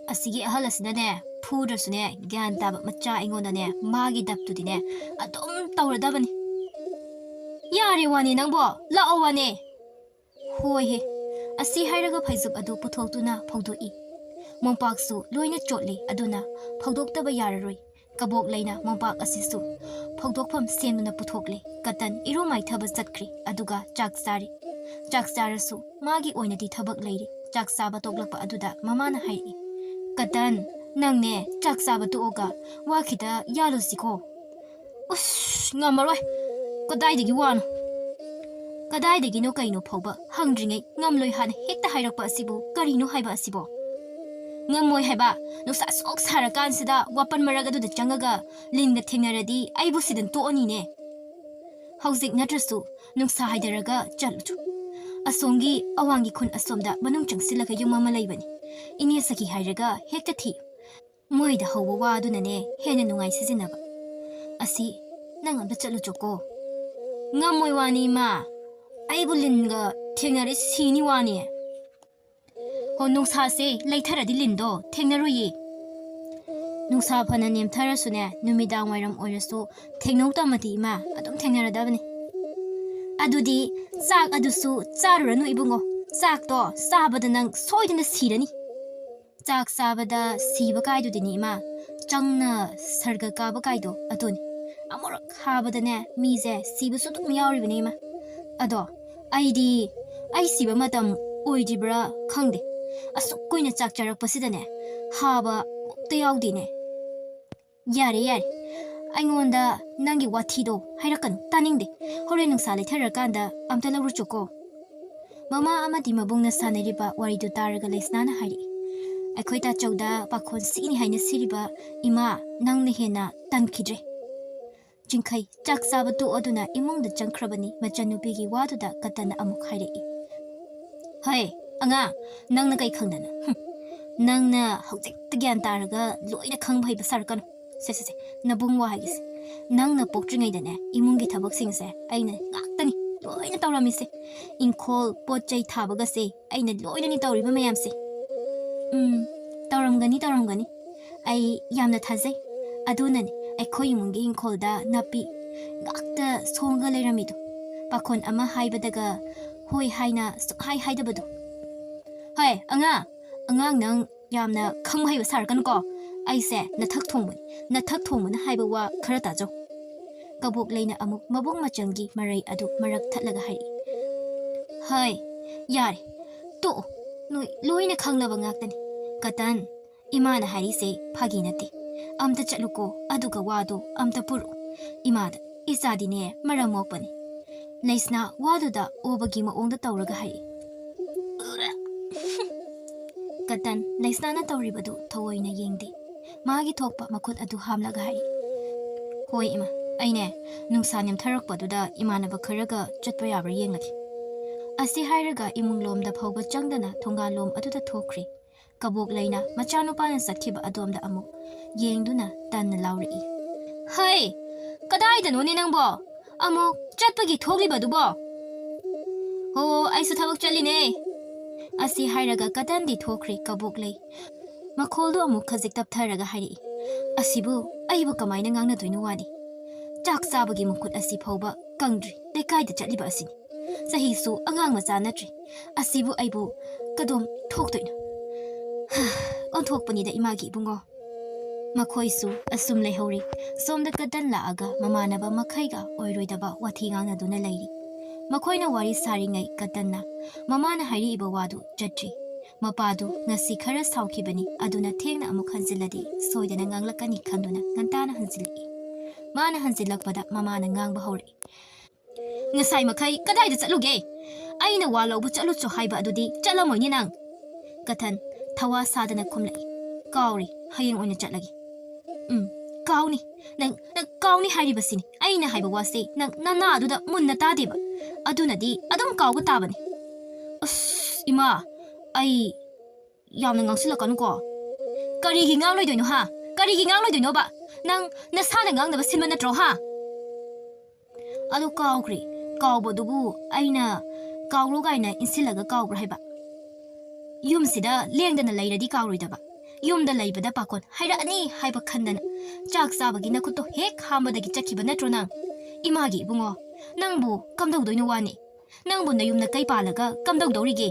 ꯑꯁꯤꯒꯤ ꯑꯍꯜ ꯑꯁꯤꯅꯅꯦ, ꯐꯨꯗ꯭ꯔꯁꯨꯅꯦ, ꯒ꯭ꯌꯥꯟ ꯇꯥꯕ ꯃꯆꯥ ꯑꯩꯉꯣꯟꯗꯅꯦ, ꯃꯥꯒꯤ ꯗꯞꯇꯨꯗꯤꯅꯦ, ꯑꯗꯨꯝ ꯇꯧꯔꯗꯕꯅꯤ꯫ ꯌꯥꯔꯦ ꯋꯥꯅꯦ ꯅꯪꯕꯣ, ꯂꯥꯛꯑꯣ ꯋꯥꯅꯦ꯫ ꯍꯣꯏꯍꯦ꯫ ꯑꯁꯤ ꯍꯥꯏꯔꯒ ꯐꯩꯖꯨꯞ ꯑꯗꯨ ꯄꯨꯊꯣꯛꯇꯨꯅ ꯐꯧꯗꯣꯛꯏ꯫ ꯃꯣꯝꯄꯥꯛꯁꯨ ꯂꯣꯏꯅ ꯆꯣꯠꯂꯤ, ꯑꯗꯨꯅ ꯐꯧꯗꯣꯛꯇꯕ ꯌꯥꯔꯔꯣꯏ꯫ ꯀꯕꯣꯛ ꯂꯩꯅ ꯃꯣꯝꯄꯥꯛ ꯑꯁꯤꯁꯨ ꯐꯧꯗꯣꯛꯐꯝ ꯁꯦꯝꯗꯨꯅ ꯄꯨꯊꯣꯛꯂꯦ꯫ ꯀꯇꯟ ꯏꯔꯨ ꯃꯥꯏꯊꯕ ꯆꯠꯈ꯭ꯔꯦ, ꯑꯗꯨꯒ ꯆꯥꯛ ꯆꯥꯔꯤ꯫ ꯆꯥꯛ ꯆꯥꯔꯁꯨ ꯃꯥꯒꯤ ꯑꯣꯏꯅꯗꯤ ꯊꯕꯛ ꯂꯩꯔꯤ꯫ ꯆꯥꯛ ꯆꯥꯕ ꯇꯣꯛꯂꯛꯄ ꯑꯗꯨꯗ ꯃꯃꯥꯅ ꯍꯥꯏꯔꯛꯏ, "ꯀꯇꯟ, ꯅꯪꯅꯦ ꯆꯥꯛ ꯆꯥꯕ ꯇꯣꯛꯑꯒ ꯋꯥ ꯈꯤꯇ ꯌꯥꯜꯂꯨꯁꯤꯀꯣ?" "ꯎꯁ, ꯉꯝꯃꯔꯣꯏ꯫ ꯀꯗꯥꯏꯗꯒꯤ ꯋꯥꯅꯣ?" ꯀꯗꯥꯏꯗꯒꯤꯅꯣ ꯀꯩꯅꯣ ꯐꯥꯎꯕ ꯍꯪꯗ꯭ꯔꯤꯉꯩ ꯉꯝꯂꯣꯏ ꯍꯥꯟꯅ ꯍꯦꯛꯇ ꯍꯥꯏꯔꯛꯄ ꯑꯁꯤꯕꯨ ꯀꯔꯤꯅꯣ ꯍꯥꯏꯕ ꯑꯁꯤꯕꯣ? ꯉꯝꯃꯣꯏ ꯍꯥꯏꯕ꯫ ꯅꯨꯡꯁꯥ ꯁꯣꯛ ꯁꯥꯔꯀꯥꯟꯁꯤꯗ ꯋꯥꯄꯟ ꯃꯔꯛ ꯑꯗꯨꯗ ꯆꯪꯉꯒ ꯂꯤꯟꯒ ꯊꯦꯡꯅꯔꯗꯤ ꯑꯩꯕꯨ ꯁꯤꯗꯅ ꯇꯣꯛꯑꯅꯤꯅꯦ꯫ ꯍꯧꯖꯤꯛ ꯅꯠꯇ꯭ꯔꯁꯨ ꯅꯨꯡꯁꯥ ꯍꯥꯏꯗꯔꯒ ꯆꯠꯂꯨꯆꯣ꯫ ꯑꯁꯣꯝꯒꯤ ꯑꯋꯥꯡꯒꯤ ꯈꯨꯟ ꯑꯁꯣꯝꯗ ꯃꯅꯨꯡ ꯆꯪꯁꯤꯜꯂꯒ ꯌꯨꯝ ꯑꯃ ꯂꯩꯕꯅꯤ꯫ ꯏꯅꯦ ꯁꯈꯤ ꯍꯥꯏꯔꯒ ꯍꯦꯛꯇ ꯊꯤ꯫ ꯃꯣꯏꯗ ꯍꯧꯕ ꯋꯥ ꯑꯗꯨꯅꯅꯦ ꯍꯦꯟꯅ ꯅꯨꯡꯉꯥꯏ ꯁꯤꯖꯤꯟꯅꯕ꯫ ꯑꯁꯤ ꯅꯪ ꯑꯝꯇ ꯆꯠꯂꯨꯆꯣꯀꯣ꯫ ꯉꯝꯃꯣꯏ ꯋꯥꯅꯤ ꯏꯃꯥ꯫ ꯑꯩꯕꯨ ꯂꯤꯟꯒ ꯊꯦꯡꯅꯔꯦ ꯁꯤꯅꯤ ꯋꯥꯅꯤ꯫ ꯍꯣ, ꯅꯨꯡꯁꯥꯁꯦ ꯂꯩꯊꯔꯗꯤ ꯂꯤꯟꯗꯣ ꯊꯦꯡꯅꯔꯣꯏꯌꯦ꯫ ꯅꯨꯡꯁꯥ ꯐꯅ ꯅꯦꯝꯊꯔꯁꯨꯅꯦ, ꯅꯨꯃꯤꯗꯥꯡ ꯋꯥꯏꯔꯝ ꯑꯣꯏꯔꯁꯨ ꯊꯦꯡꯅꯧ ꯇꯝꯃꯗꯤ ꯏꯃꯥ ꯑꯗꯨꯝ ꯊꯦꯡꯅꯔꯗꯕꯅꯤ꯫ ꯑꯗꯨꯗꯤ ꯆꯥꯛ ꯑꯗꯨꯁꯨ ꯆꯥꯔꯨꯔꯅꯨ ꯏꯕꯨꯡꯉꯣ꯫ ꯆꯥꯛꯇꯣ ꯆꯥꯕꯗ ꯅꯪ ꯁꯣꯏꯗꯅ ꯁꯤꯔꯅꯤ꯫ ꯆꯥꯛ ꯆꯥꯕꯗ ꯁꯤꯕ ꯀꯥꯏꯗꯨꯗꯤꯅꯤ ꯏꯃꯥ, ꯆꯪꯅ ꯁꯔꯒ ꯀꯥꯕ ꯀꯥꯏꯗꯣ ꯑꯗꯨꯅꯤ꯫ ꯑꯃꯨꯔꯛ ꯍꯥꯕꯗꯅꯦ ꯃꯤꯁꯦ ꯁꯤꯕꯁꯨ ꯑꯗꯨꯝ ꯌꯥꯎꯔꯤꯕꯅꯤ ꯏꯃꯥ꯫ ꯑꯗꯣ ꯑꯩꯗꯤ ꯑꯩ ꯁꯤꯕ ꯃꯇꯝ ꯑꯣꯏꯗ꯭ꯔꯤꯕ꯭ꯔꯥ ꯈꯪꯗꯦ, ꯑꯁꯨꯛ ꯀꯨꯏꯅ ꯆꯥꯛ ꯆꯥꯔꯛꯄꯁꯤꯗꯅꯦ ꯍꯥꯕ ꯑꯃꯨꯛꯇ ꯌꯥꯎꯗꯦꯅꯦ꯫ ꯌꯥꯔꯦ ꯌꯥꯔꯦ, ꯑꯩꯉꯣꯟꯗ ꯅꯪꯒꯤ ꯋꯥꯊꯤꯗꯣ ꯍꯥꯏꯔꯛꯀꯅꯨ, ꯇꯥꯅꯤꯡꯗꯦ꯫ ꯍꯣꯔꯦꯟ ꯅꯨꯡꯁꯥ ꯂꯩꯊꯔꯀꯥꯟꯗ ꯑꯝꯇ ꯂꯧꯔꯨꯆꯣꯀꯣ꯫ ꯃꯃꯥ ꯑꯃꯗꯤ ꯃꯕꯨꯡꯅ ꯁꯥꯟꯅꯔꯤꯕ ꯋꯥꯔꯤꯗꯨ ꯇꯥꯔꯒ ꯂꯩꯁꯅꯥꯅ ꯍꯥꯏꯔꯛꯏ, ꯑꯩꯈꯣꯏ ꯇꯥꯆꯧꯗ ꯄꯥꯈꯣꯟ ꯁꯤꯅꯤ ꯍꯥꯏꯅ ꯁꯤꯔꯤꯕ ꯏꯃꯥ, ꯅꯪꯅ ꯍꯦꯟꯅ ꯇꯟꯈꯤꯗ꯭ꯔꯦ꯫ ꯆꯤꯡꯈꯩ ꯆꯥꯛ ꯆꯥꯕ ꯇꯣꯛꯑꯗꯨꯅ ꯏꯃꯨꯡꯗ ꯆꯪꯈ꯭ꯔꯕꯅꯤ꯫ ꯃꯆꯟꯅꯨꯄꯤꯒꯤ ꯋꯥꯗꯨꯗ ꯀꯇꯟꯅ ꯑꯃꯨꯛ ꯍꯥꯏꯔꯛꯏ, ꯍꯩ ꯑꯉꯥꯡ, ꯅꯪꯅ ꯀꯩ ꯈꯪꯗꯅ? ꯍꯨꯝ, ꯅꯪꯅ ꯍꯧꯖꯤꯛꯇ ꯒ꯭ꯌꯥꯟ ꯇꯥꯔꯒ ꯂꯣꯏꯅ ꯈꯪꯕ ꯍꯩꯕ ꯁꯥꯔꯛꯀꯅꯨ꯫ ꯁꯦ ꯁꯦ ꯁꯦ, ꯅꯕꯨꯡ ꯋꯥ ꯍꯥꯏꯒꯦꯁꯦ꯫ ꯅꯪꯅ ꯄꯣꯛꯇ꯭ꯔꯤꯉꯩꯗꯅꯦ ꯏꯃꯨꯡꯒꯤ ꯊꯕꯛꯁꯤꯡꯁꯦ ꯑꯩꯅ ꯉꯥꯛꯇꯅꯤ ꯂꯣꯏꯅ ꯇꯧꯔꯝꯃꯤꯁꯦ꯫ ꯏꯪꯈꯣꯜ ꯄꯣꯠ ꯆꯩ ꯊꯥꯕꯒꯁꯦ ꯑꯩꯅ ꯂꯣꯏꯅꯅꯤ ꯇꯧꯔꯤꯕ ꯃꯌꯥꯝꯁꯦ꯫ ꯎꯝ, ꯇꯧꯔꯝꯒꯅꯤ ꯇꯧꯔꯝꯒꯅꯤ꯫ ꯑꯩ ꯌꯥꯝꯅ ꯊꯥꯖꯩ꯫ ꯑꯗꯨꯅꯅꯦ ꯑꯩꯈꯣꯏ ꯏꯃꯨꯡꯒꯤ ꯏꯪꯈꯣꯜꯗ ꯅꯥꯄꯤ ꯉꯥꯛꯇ ꯁꯣꯡꯉꯒ ꯂꯩꯔꯝꯃꯤꯗꯣ꯫ ꯄꯥꯈꯣꯟ ꯑꯃ ꯍꯥꯏꯕꯗꯒ ꯍꯣꯏ ꯍꯥꯏꯅ ꯁꯨꯛꯍꯥꯏ ꯍꯥꯏꯗꯕꯗꯣ꯫ ꯍꯣꯏ ꯑꯉꯥꯡ, ꯑꯉꯥꯡ ꯅꯪ ꯌꯥꯝꯅ ꯈꯪꯕ ꯍꯩꯕ ꯁꯥꯔꯛꯀꯅꯨꯀꯣ꯫ ꯑꯩꯁꯦ ꯅꯊꯛ ꯊꯣꯡꯕꯅꯤ꯫ ꯅꯊꯛ ꯊꯣꯡꯕꯅ ꯍꯥꯏꯕ ꯋꯥ ꯈꯔ ꯇꯥꯖꯧ꯫ ꯀꯕꯣꯛ ꯂꯩꯅ ꯑꯃꯨꯛ ꯃꯕꯨꯡ ꯃꯆꯟꯒꯤ ꯃꯔꯩ ꯑꯗꯨ ꯃꯔꯛ ꯊꯠꯂꯒ ꯍꯥꯏꯔꯛꯏ, ꯍꯩ, ꯌꯥꯔꯦ, ꯇꯣꯛꯑꯣ꯫ ꯅꯣꯏ ꯂꯣꯏꯅ ꯈꯪꯂꯕ ꯉꯥꯛꯇꯅꯤ꯫ ꯀꯇꯟ, ꯏꯃꯥꯅ ꯍꯥꯏꯔꯤꯁꯦ ꯐꯥꯒꯤ ꯅꯠꯇꯦ꯫ ꯑꯝꯇ ꯆꯠꯂꯨꯀꯣ, ꯑꯗꯨꯒ ꯋꯥꯗꯣ ꯑꯝꯇ ꯄꯨꯔꯛꯑꯣ ꯏꯃꯥꯗ꯫ ꯏꯆꯥꯗꯤꯅꯦ ꯃꯔꯝ ꯃꯣꯛꯄꯅꯤ꯫ ꯂꯩꯁꯅꯥ ꯋꯥꯗꯨꯗ ꯑꯣꯕꯒꯤ ꯃꯑꯣꯡꯗ ꯇꯧꯔꯒ ꯍꯥꯏꯔꯛꯏ, ꯀꯇꯟ ꯂꯩꯁꯅꯥꯅ ꯇꯧꯔꯤꯕꯗꯨ ꯊꯑꯣꯏꯅ ꯌꯦꯡꯗꯦ꯫ ꯃꯥꯒꯤ ꯊꯣꯛꯄ ꯃꯈꯨꯠ ꯑꯗꯨ ꯍꯥꯝꯂꯒ ꯍꯥꯏꯔꯤ, "ꯍꯣꯏ ꯏꯃꯥ, ꯑꯩꯅꯦ ꯅꯨꯡꯁꯥ ꯅꯦꯝꯊꯔꯛꯄꯗꯨꯗ ꯏꯃꯥꯟꯅꯕ ꯈꯔꯒ ꯆꯠꯄ ꯌꯥꯕ꯭ꯔꯥ ꯌꯦꯡꯂꯒꯦ"꯫ ꯑꯁꯤ ꯍꯥꯏꯔꯒ ꯏꯃꯨꯡꯂꯣꯝꯗ ꯐꯥꯎꯕ ꯆꯪꯗꯅ ꯊꯣꯡꯒꯥꯜꯂꯣꯝ ꯑꯗꯨꯗ ꯊꯣꯛꯈ꯭ꯔꯦ꯫ ꯀꯕꯣꯛ ꯂꯩꯅ ꯃꯆꯥꯅꯨꯄꯥꯅ ꯆꯠꯈꯤꯕ ꯑꯗꯣꯝꯗ ꯑꯃꯨꯛ ꯌꯦꯡꯗꯨꯅ ꯇꯟꯅ ꯂꯥꯎꯔꯛꯏ, "ꯍꯩ, ꯀꯗꯥꯏꯗꯅꯣꯅꯦ ꯅꯪꯕꯣ? ꯑꯃꯨꯛ ꯆꯠꯄꯒꯤ ꯊꯣꯛꯂꯤꯕꯗꯨꯕꯣ?" "ꯍꯣ, ꯑꯩꯁꯨ ꯊꯕꯛ ꯆꯠꯂꯤꯅꯦ"꯫ ꯑꯁꯤ ꯍꯥꯏꯔꯒ ꯀꯇꯟꯗꯤ ꯊꯣꯛꯈ꯭ꯔꯦ꯫ ꯀꯕꯣꯛ ꯂꯩ ꯃꯈꯣꯜꯗꯨ ꯑꯃꯨꯛ ꯈꯖꯤꯛ ꯇꯞꯊꯔꯒ ꯍꯥꯏꯔꯛꯏ, "ꯑꯁꯤꯕꯨ ꯑꯩꯕꯨ ꯀꯃꯥꯏꯅ ꯉꯥꯡꯅꯗꯣꯏꯅꯣ ꯋꯥꯅꯤ? ꯆꯥꯛ ꯆꯥꯕꯒꯤ ꯃꯈꯨꯠ ꯑꯁꯤ ꯐꯥꯎꯕ ꯀꯪꯗ꯭ꯔꯤ, ꯂꯩꯀꯥꯏꯗ ꯆꯠꯂꯤꯕ ꯑꯁꯤꯅꯤ꯫ ꯆꯍꯤꯁꯨ ꯑꯉꯥꯡ ꯃꯆꯥ ꯅꯠꯇ꯭ꯔꯤ꯫ ꯑꯁꯤꯕꯨ ꯑꯩꯕꯨ ꯀꯗꯣꯝ ꯊꯣꯛꯇꯣꯏꯅꯣ? ꯍꯥ, ꯑꯣꯟꯊꯣꯛꯄꯅꯤꯗ ꯏꯃꯥꯒꯤ ꯏꯕꯨꯡꯉꯣ"꯫ ꯃꯈꯣꯏꯁꯨ ꯑꯁꯨꯝ ꯂꯩꯍꯧꯔꯤ꯫ ꯁꯣꯝꯗ ꯀꯇꯟ ꯂꯥꯛꯑꯒ ꯃꯃꯥꯟꯅꯕ ꯃꯈꯩꯒ ꯑꯣꯏꯔꯣꯏꯗꯕ ꯋꯥꯊꯤ ꯉꯥꯡꯅꯗꯨꯅ ꯂꯩꯔꯤ꯫ ꯃꯈꯣꯏꯅ ꯋꯥꯔꯤ ꯁꯥꯔꯤꯉꯩ ꯀꯇꯟꯅ ꯃꯃꯥꯅ ꯍꯥꯏꯔꯛꯏꯕ ꯋꯥꯗꯨ ꯆꯠꯇ꯭ꯔꯤ꯫ ꯃꯄꯥꯗꯨ ꯉꯁꯤ ꯈꯔ ꯁꯥꯎꯈꯤꯕꯅꯤ, ꯑꯗꯨꯅ ꯊꯦꯡꯅ ꯑꯃꯨꯛ ꯍꯟꯖꯤꯜꯂꯗꯤ ꯁꯣꯏꯗꯅ ꯉꯥꯡꯂꯛꯀꯅꯤ ꯈꯟꯗꯨꯅ ꯉꯟꯇꯥꯅ ꯍꯟꯖꯤꯜꯂꯛꯏ꯫ ꯃꯥꯅ ꯍꯟꯖꯤꯜꯂꯛꯄꯗ ꯃꯃꯥꯅ ꯉꯥꯡꯕ ꯍꯧꯔꯛꯏ, "ꯉꯁꯥꯏ ꯃꯈꯩ ꯀꯗꯥꯏꯗ ꯆꯠꯂꯨꯒꯦ? ꯑꯩꯅ ꯋꯥ ꯂꯧꯕ ꯆꯠꯂꯨꯆꯣ ꯍꯥꯏꯕ ꯑꯗꯨꯗꯤ ꯆꯠꯂꯝꯃꯣꯏꯅꯦ ꯅꯪ"꯫ ꯀꯇꯟ ꯊꯋꯥ ꯁꯥꯗꯅ ꯈꯨꯝꯂꯛꯏ, "ꯀꯥꯎꯔꯦ, ꯍꯌꯦꯡ ꯑꯣꯏꯅ ꯆꯠꯂꯒꯦ"꯫ "ꯎꯝ, ꯀꯥꯎꯅꯤ꯫ ꯅꯪ, ꯅꯪ ꯀꯥꯎꯅꯤ ꯍꯥꯏꯔꯤꯕꯁꯤꯅꯤ꯫ ꯑꯩꯅ ꯍꯥꯏꯕ ꯋꯥꯁꯦ ꯅꯪ ꯅꯅꯥꯗꯨꯗ ꯃꯨꯟꯅ ꯇꯥꯗꯦꯕ꯫ ꯑꯗꯨꯅꯗꯤ ꯑꯗꯨꯝ ꯀꯥꯎꯕ ꯇꯥꯕꯅꯤ"꯫ "ꯑꯁ, ꯏꯃꯥ, ꯑꯩ ꯌꯥꯝꯅ ꯉꯥꯡꯁꯤꯜꯂꯛꯀꯅꯨꯀꯣ"꯫ "ꯀꯔꯤꯒꯤ ꯉꯥꯡꯂꯣꯏꯗꯣꯏꯅꯣ, ꯍꯥ? ꯀꯔꯤꯒꯤ ꯉꯥꯡꯂꯣꯏꯗꯣꯏꯅꯣꯕ? ꯅꯪ ꯅꯁꯥꯅ ꯉꯥꯡꯅꯕ ꯁꯤꯟꯕ ꯅꯠꯇ꯭ꯔꯣ, ꯍꯥ?" "ꯑꯗꯨ ꯀꯥꯎꯈ꯭ꯔꯦ꯫ ꯀꯥꯎꯕꯗꯨꯕꯨ ꯑꯩꯅ ꯀꯥꯎꯔꯣ ꯀꯥꯏꯅ ꯏꯟꯁꯤꯜꯂꯒ ꯀꯥꯎꯕ꯭ꯔꯥ ꯍꯥꯏꯕ? ꯌꯨꯝꯁꯤꯗ ꯂꯦꯡꯗꯅ ꯂꯩꯔꯗꯤ ꯀꯥꯎꯔꯣꯏꯗꯕ꯫ ꯌꯨꯝꯗ ꯂꯩꯕꯗ ꯄꯥꯈꯣꯟ ꯍꯥꯏꯔꯛꯑꯅꯤ ꯍꯥꯏꯕ ꯈꯟꯗꯅ ꯆꯥꯛ ꯆꯥꯕꯒꯤ ꯅꯈꯨꯠꯇꯣ ꯍꯦꯛ ꯍꯥꯝꯕꯗꯒꯤ ꯆꯠꯈꯤꯕ ꯅꯠꯇ꯭ꯔꯣ ꯅꯪ? ꯏꯃꯥꯒꯤ ꯏꯕꯨꯡꯉꯣ, ꯅꯪꯕꯨ ꯀꯝꯗꯧꯗꯣꯏꯅꯣ ꯋꯥꯅꯤ? ꯅꯪꯕꯨ ꯅꯌꯨꯝ ꯅꯀꯩ ꯄꯥꯜꯂꯒ ꯀꯝꯗꯧꯗꯧꯔꯤꯒꯦ?"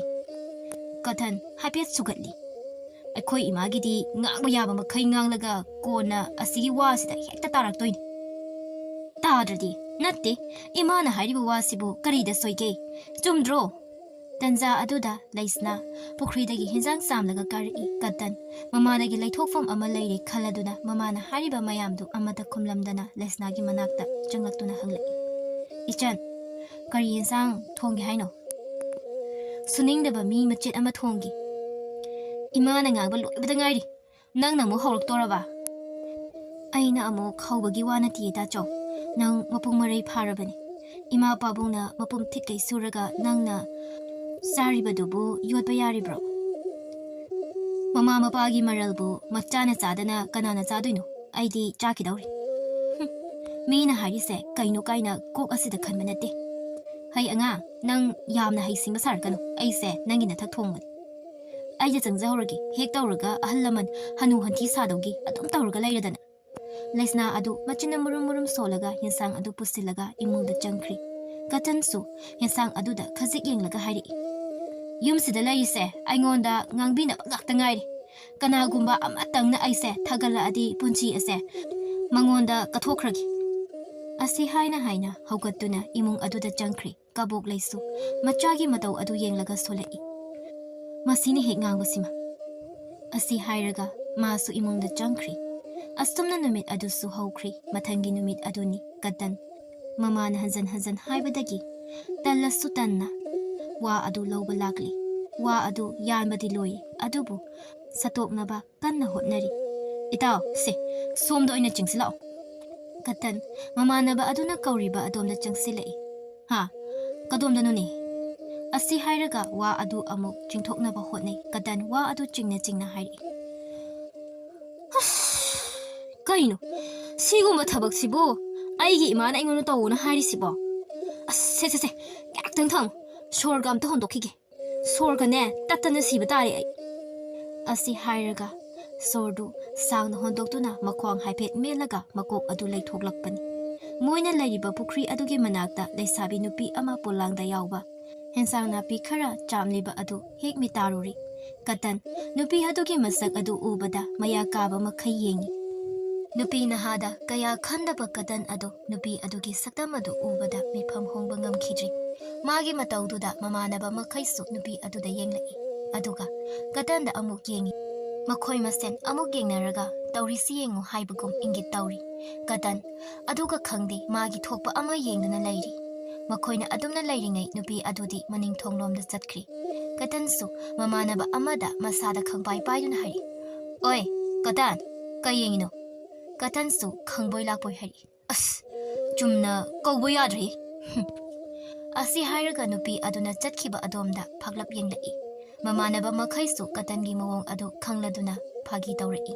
ꯀꯇꯟ ꯍꯥꯏꯐꯦꯠ ꯁꯨꯒꯠꯂꯤ꯫ ꯑꯩꯈꯣꯏ ꯏꯃꯥꯒꯤꯗꯤ ꯉꯥꯡꯕ ꯌꯥꯕ ꯃꯈꯩ ꯉꯥꯡꯂꯒ ꯀꯣꯟꯅ ꯑꯁꯤꯒꯤ ꯋꯥꯁꯤꯗ ꯍꯦꯛꯇ ꯇꯥꯔꯛꯇꯣꯏꯅꯤ꯫ ꯇꯥꯗ꯭ꯔꯗꯤ? ꯅꯠꯇꯦ, ꯏꯃꯥꯅ ꯍꯥꯏꯔꯤꯕ ꯋꯥꯁꯤꯕꯨ ꯀꯔꯤꯗ ꯁꯣꯏꯒꯦ? ꯆꯨꯝꯗ꯭ꯔꯣ? ꯇꯟꯖꯥ ꯑꯗꯨꯗ ꯂꯩꯁꯅꯥ ꯄꯨꯈ꯭ꯔꯤꯗꯒꯤ ꯍꯤꯟꯖꯥꯡ ꯆꯥꯝꯂꯒ ꯀꯥꯔꯛꯏ꯫ ꯀꯇꯟ ꯃꯃꯥꯗꯒꯤ ꯂꯩꯊꯣꯛꯐꯝ ꯑꯃ ꯂꯩꯔꯦ ꯈꯜꯂꯗꯨꯅ ꯃꯃꯥꯅ ꯍꯥꯏꯔꯤꯕ ꯃꯌꯥꯝꯗꯨ ꯑꯃꯠꯇ ꯈꯨꯝꯂꯝꯗꯅ ꯂꯩꯁꯅꯥꯒꯤ ꯃꯅꯥꯛꯇ ꯆꯪꯂꯛꯇꯨꯅ ꯍꯪꯂꯛꯏ, "ꯏꯆꯟ, ꯀꯔꯤ ꯌꯦꯟꯁꯥꯡ ꯊꯣꯡꯒꯦ ꯍꯥꯏꯅꯣ?" "ꯁꯨꯅꯤꯡꯗꯕ ꯃꯤ ꯃꯆꯦꯠ ꯑꯃ ꯊꯣꯡꯒꯦ"꯫ ꯏꯃꯥꯅ ꯉꯥꯡꯕ ꯂꯣꯏꯕꯗ ꯉꯥꯏꯔꯤ꯫ ꯅꯪꯅ ꯑꯃꯨꯛ ꯍꯧꯔꯛꯇꯣꯔꯕ? ꯑꯩꯅ ꯑꯃꯨꯛ ꯍꯧꯕꯒꯤ ꯋꯥ ꯅꯠꯇꯤꯌꯦ, ꯇꯥꯆꯧ꯫ ꯅꯪ ꯃꯄꯨꯡ ꯃꯔꯩ ꯐꯥꯔꯕꯅꯤ꯫ ꯏꯃꯥ ꯄꯥꯕꯨꯡꯅ ꯃꯄꯨꯝ ꯊꯤꯠꯀꯩ ꯁꯨꯔꯒ ꯅꯪꯅ ꯆꯥꯔꯤꯕꯗꯨꯕꯨ ꯌꯣꯠꯄ ꯌꯥꯔꯤꯕ꯭ꯔꯣ? ꯃꯃꯥ ꯃꯄꯥꯒꯤ ꯃꯔꯜꯕꯨ ꯃꯆꯥꯅ ꯆꯥꯗꯅ ꯀꯅꯥꯅ ꯆꯥꯗꯣꯏꯅꯣ? ꯑꯩꯗꯤ ꯆꯥꯈꯤꯗꯧꯔꯤ꯫ ꯍꯨꯝ, ꯃꯤꯅ ꯍꯥꯏꯔꯤꯁꯦ ꯀꯩꯅꯣ ꯀꯥꯏꯅ ꯀꯣꯛ ꯑꯁꯤꯗ ꯈꯟꯕ ꯅꯠꯇꯦ꯫ ꯍꯩ ꯑꯉꯥꯡ, ꯅꯪ ꯌꯥꯝꯅ ꯍꯩꯁꯤꯡꯕ ꯁꯥꯔꯛꯀꯅꯨ꯫ ꯑꯩꯁꯦ ꯅꯪꯒꯤ ꯅꯊꯛ ꯊꯣꯡꯕꯅꯤ꯫ ꯑꯩꯁꯦ ꯆꯪꯖꯍꯧꯔꯒꯦ꯫ ꯍꯦꯛ ꯇꯧꯔꯒ ꯑꯍꯜ ꯂꯃꯟ ꯍꯅꯨ ꯍꯟꯊꯤ ꯁꯥꯗꯧꯒꯤ ꯑꯗꯨꯝ ꯇꯧꯔꯒ ꯂꯩꯔꯗꯅ꯫ ꯂꯩꯁꯅꯥ ꯑꯗꯨ ꯃꯆꯤꯟꯅ ꯃꯨꯔꯨꯝ ꯃꯨꯔꯨꯝ ꯁꯣꯜꯂꯒ ꯌꯦꯟꯁꯥꯡ ꯑꯗꯨ ꯄꯨꯁꯤꯜꯂꯒ ꯏꯃꯨꯡꯗ ꯆꯪꯈ꯭ꯔꯤ꯫ ꯀꯇꯟꯁꯨ ꯌꯦꯟꯁꯥꯡ ꯑꯗꯨꯗ ꯈꯖꯤꯛ ꯌꯦꯡꯂꯒ ꯍꯥꯏꯔꯛꯏ, "ꯌꯨꯝꯁꯤꯗ ꯂꯩꯔꯤꯁꯦ ꯑꯩꯉꯣꯟꯗ ꯉꯥꯡꯕꯤꯅꯕ ꯉꯥꯛꯇ ꯉꯥꯏꯔꯦ꯫ ꯀꯅꯥꯒꯨꯝꯕ ꯑꯃꯇꯪꯅ ꯑꯩꯁꯦ ꯊꯥꯒꯠꯂꯛꯑꯗꯤ ꯄꯨꯟꯁꯤ ꯑꯁꯦ ꯃꯉꯣꯟꯗ ꯀꯠꯊꯣꯛꯈ꯭ꯔꯒꯦ"꯫ ꯑꯁꯤ ꯍꯥꯏꯅ ꯍꯥꯏꯅ ꯍꯧꯒꯠꯇꯨꯅ ꯏꯃꯨꯡ ꯑꯗꯨꯗ ꯆꯪꯈ꯭ꯔꯤ꯫ ꯀꯕꯣꯛ ꯂꯩꯁꯨ ꯃꯆꯥꯒꯤ ꯃꯇꯧ ꯑꯗꯨ ꯌꯦꯡꯂꯒ ꯁꯣꯜꯂꯛꯏ꯫ ꯃꯁꯤꯅ ꯍꯦꯛ ꯉꯥꯡꯕꯁꯤꯃ꯫ ꯑꯁꯤ ꯍꯥꯏꯔꯒ ꯃꯥꯁꯨ ꯏꯃꯨꯡꯗ ꯆꯪꯈ꯭ꯔꯤ꯫ ꯑꯁꯨꯝꯅ ꯅꯨꯃꯤꯠ ꯑꯗꯨꯁꯨ ꯍꯧꯈ꯭ꯔꯤ꯫ ꯃꯊꯪꯒꯤ ꯅꯨꯃꯤꯠ ꯑꯗꯨꯅꯤ ꯀꯇꯟ꯫ ꯃꯃꯥꯅ ꯍꯟꯖꯟ ꯍꯟꯖꯟ ꯍꯥꯏꯕꯗꯒꯤ ꯇꯜꯂꯁꯨ ꯇꯟꯅ ꯋꯥ ꯑꯗꯨ ꯂꯧꯕ ꯂꯥꯛꯂꯤ꯫ ꯋꯥ ꯑꯗꯨ ꯌꯥꯟꯕꯗꯤ ꯂꯣꯏ, ꯑꯗꯨꯕꯨ ꯁꯠꯇꯣꯛꯅꯕ ꯀꯟꯅ ꯍꯣꯠꯅꯔꯤ꯫ "ꯏꯇꯥꯎ, ꯁꯦ, ꯁꯣꯝꯗ ꯑꯣꯏꯅ ꯆꯤꯡꯁꯤꯜꯂꯛꯑꯣ"꯫ ꯀꯇꯟ ꯃꯃꯥꯟꯅꯕ ꯑꯗꯨꯅ ꯀꯧꯔꯤꯕ ꯑꯗꯣꯝꯗ ꯆꯪꯁꯤꯜꯂꯛꯏ꯫ "ꯍꯥ? ꯀꯗꯣꯝꯗꯅꯣꯅꯦ?" ꯑꯁꯤ ꯍꯥꯏꯔꯒ ꯋꯥ ꯑꯗꯨ ꯑꯃꯨꯛ ꯆꯤꯡꯊꯣꯛꯅꯕ ꯍꯣꯠꯅꯩ꯫ ꯀꯇꯟ ꯋꯥ ꯑꯗꯨ ꯆꯤꯡꯅ ꯆꯤꯡꯅ ꯍꯥꯏꯔꯛꯏ꯫ "ꯑꯁ, ꯀꯩꯅꯣ? ꯁꯤꯒꯨꯝꯕ ꯊꯕꯛꯁꯤꯕꯨ ꯑꯩꯒꯤ ꯏꯃꯥꯅ ꯑꯩꯉꯣꯟꯗ ꯇꯧꯑꯣꯅ ꯍꯥꯏꯔꯤꯁꯤꯕꯣ? ꯑꯁ, ꯁꯦ, ꯁꯦ, ꯁꯦ, ꯉꯥꯏꯍꯥꯛꯇꯪ ꯊꯝꯃꯨ꯫ ꯁꯣꯔꯒ ꯑꯝꯇ ꯍꯣꯟꯗꯣꯛꯈꯤꯒꯦ꯫ ꯁꯣꯔꯒꯅꯦ ꯇꯠꯇꯅ ꯁꯤꯕ ꯇꯥꯔꯦ ꯑꯩ"꯫ ꯑꯁꯤ ꯍꯥꯏꯔꯒ ꯁꯣꯔꯗꯨ ꯁꯥꯡꯅ ꯍꯣꯟꯗꯣꯛꯇꯨꯅ ꯃꯈ꯭ꯋꯥꯡ ꯍꯥꯏꯐꯦꯠ ꯃꯦꯜꯂꯒ ꯃꯀꯣꯛ ꯑꯗꯨ ꯂꯩꯊꯣꯛꯂꯛꯄꯅꯤ꯫ ꯃꯣꯏꯅ ꯂꯩꯔꯤꯕ ꯄꯨꯈ꯭ꯔꯤ ꯑꯗꯨꯒꯤ ꯃꯅꯥꯛꯇ ꯂꯩꯁꯥꯕꯤ ꯅꯨꯄꯤ ꯑꯃ ꯄꯣꯂꯥꯡꯗ ꯌꯥꯎꯕ ꯍꯦꯟꯁꯥꯡ ꯅꯥꯄꯤ ꯈꯔ ꯆꯥꯝꯂꯤꯕ ꯑꯗꯨ ꯍꯦꯛ ꯃꯤꯇꯥꯔꯨꯔꯤ꯫ ꯀꯇꯟ ꯅꯨꯄꯤ ꯑꯗꯨꯒꯤ ꯃꯁꯛ ꯑꯗꯨ ꯎꯕꯗ ꯃꯌꯥ ꯀꯥꯕ ꯃꯈꯩ ꯌꯦꯡꯏ꯫ ꯅꯨꯄꯤ ꯅꯍꯥꯗ ꯀꯌꯥ ꯈꯟꯗꯕ ꯀꯇꯟ ꯑꯗꯨ ꯅꯨꯄꯤ ꯑꯗꯨꯒꯤ ꯁꯛꯇꯝ ꯑꯗꯨ ꯎꯕꯗ ꯃꯤꯐꯝ ꯍꯣꯡꯕ ꯉꯝꯈꯤꯗ꯭ꯔꯤ꯫ ꯃꯥꯒꯤ ꯃꯇꯧꯗꯨꯗ ꯃꯃꯥꯟꯅꯕ ꯃꯈꯩꯁꯨ ꯅꯨꯄꯤ ꯑꯗꯨꯗ ꯌꯦꯡꯂꯛꯏ꯫ ꯑꯗꯨꯒ ꯀꯇꯟꯗ ꯑꯃꯨꯛ ꯌꯦꯡꯏ꯫ ꯃꯈꯣꯏ ꯃꯁꯦꯟ ꯑꯃꯨꯛ ꯌꯦꯡꯅꯔꯒ "ꯇꯧꯔꯤꯁꯤ ꯌꯦꯡꯉꯨ" ꯍꯥꯏꯕꯒꯨꯝ ꯏꯪꯒꯤꯠ ꯇꯧꯔꯤ꯫ ꯀꯇꯟ ꯑꯗꯨꯒ ꯈꯪꯗꯦ, ꯃꯥꯒꯤ ꯊꯣꯛꯄ ꯑꯃ ꯌꯦꯡꯗꯨꯅ ꯂꯩꯔꯤ꯫ ꯃꯈꯣꯏꯅ ꯑꯗꯨꯝꯅ ꯂꯩꯔꯤꯉꯩ ꯅꯨꯄꯤ ꯑꯗꯨꯗꯤ ꯃꯅꯤꯡ ꯊꯣꯡꯂꯣꯝꯗ ꯆꯠꯈ꯭ꯔꯤ꯫ ꯀꯇꯟꯁꯨ ꯃꯃꯥꯟꯅꯕ ꯑꯃꯗ ꯃꯁꯥꯗ ꯈꯪꯄꯥꯏ ꯄꯥꯏꯗꯨꯅ ꯍꯥꯏꯔꯛꯏ, "ꯑꯣꯏ, ꯀꯇꯟ, ꯀꯩ ꯌꯦꯡꯉꯤꯅꯣ?" ꯀꯇꯟꯁꯨ ꯈꯪꯕꯣꯏ ꯂꯥꯛꯄꯣꯏ ꯍꯥꯏꯔꯛꯏ, "ꯑꯁ, ꯆꯨꯝꯅ ꯀꯧꯕ ꯌꯥꯗ꯭ꯔꯦ꯫" ꯑꯁꯤ ꯍꯥꯏꯔꯒ ꯅꯨꯄꯤ ꯑꯗꯨꯅ ꯆꯠꯈꯤꯕ ꯑꯗꯣꯝꯗ ꯐꯥꯛꯂꯞ ꯌꯦꯡꯂꯛꯏ꯫ ꯃꯃꯥꯟꯅꯕ ꯃꯈꯩꯁꯨ ꯀꯇꯟꯒꯤ ꯃꯑꯣꯡ ꯑꯗꯨ ꯈꯪꯂꯗꯨꯅ ꯐꯥꯒꯤ ꯇꯧꯔꯛꯏ꯫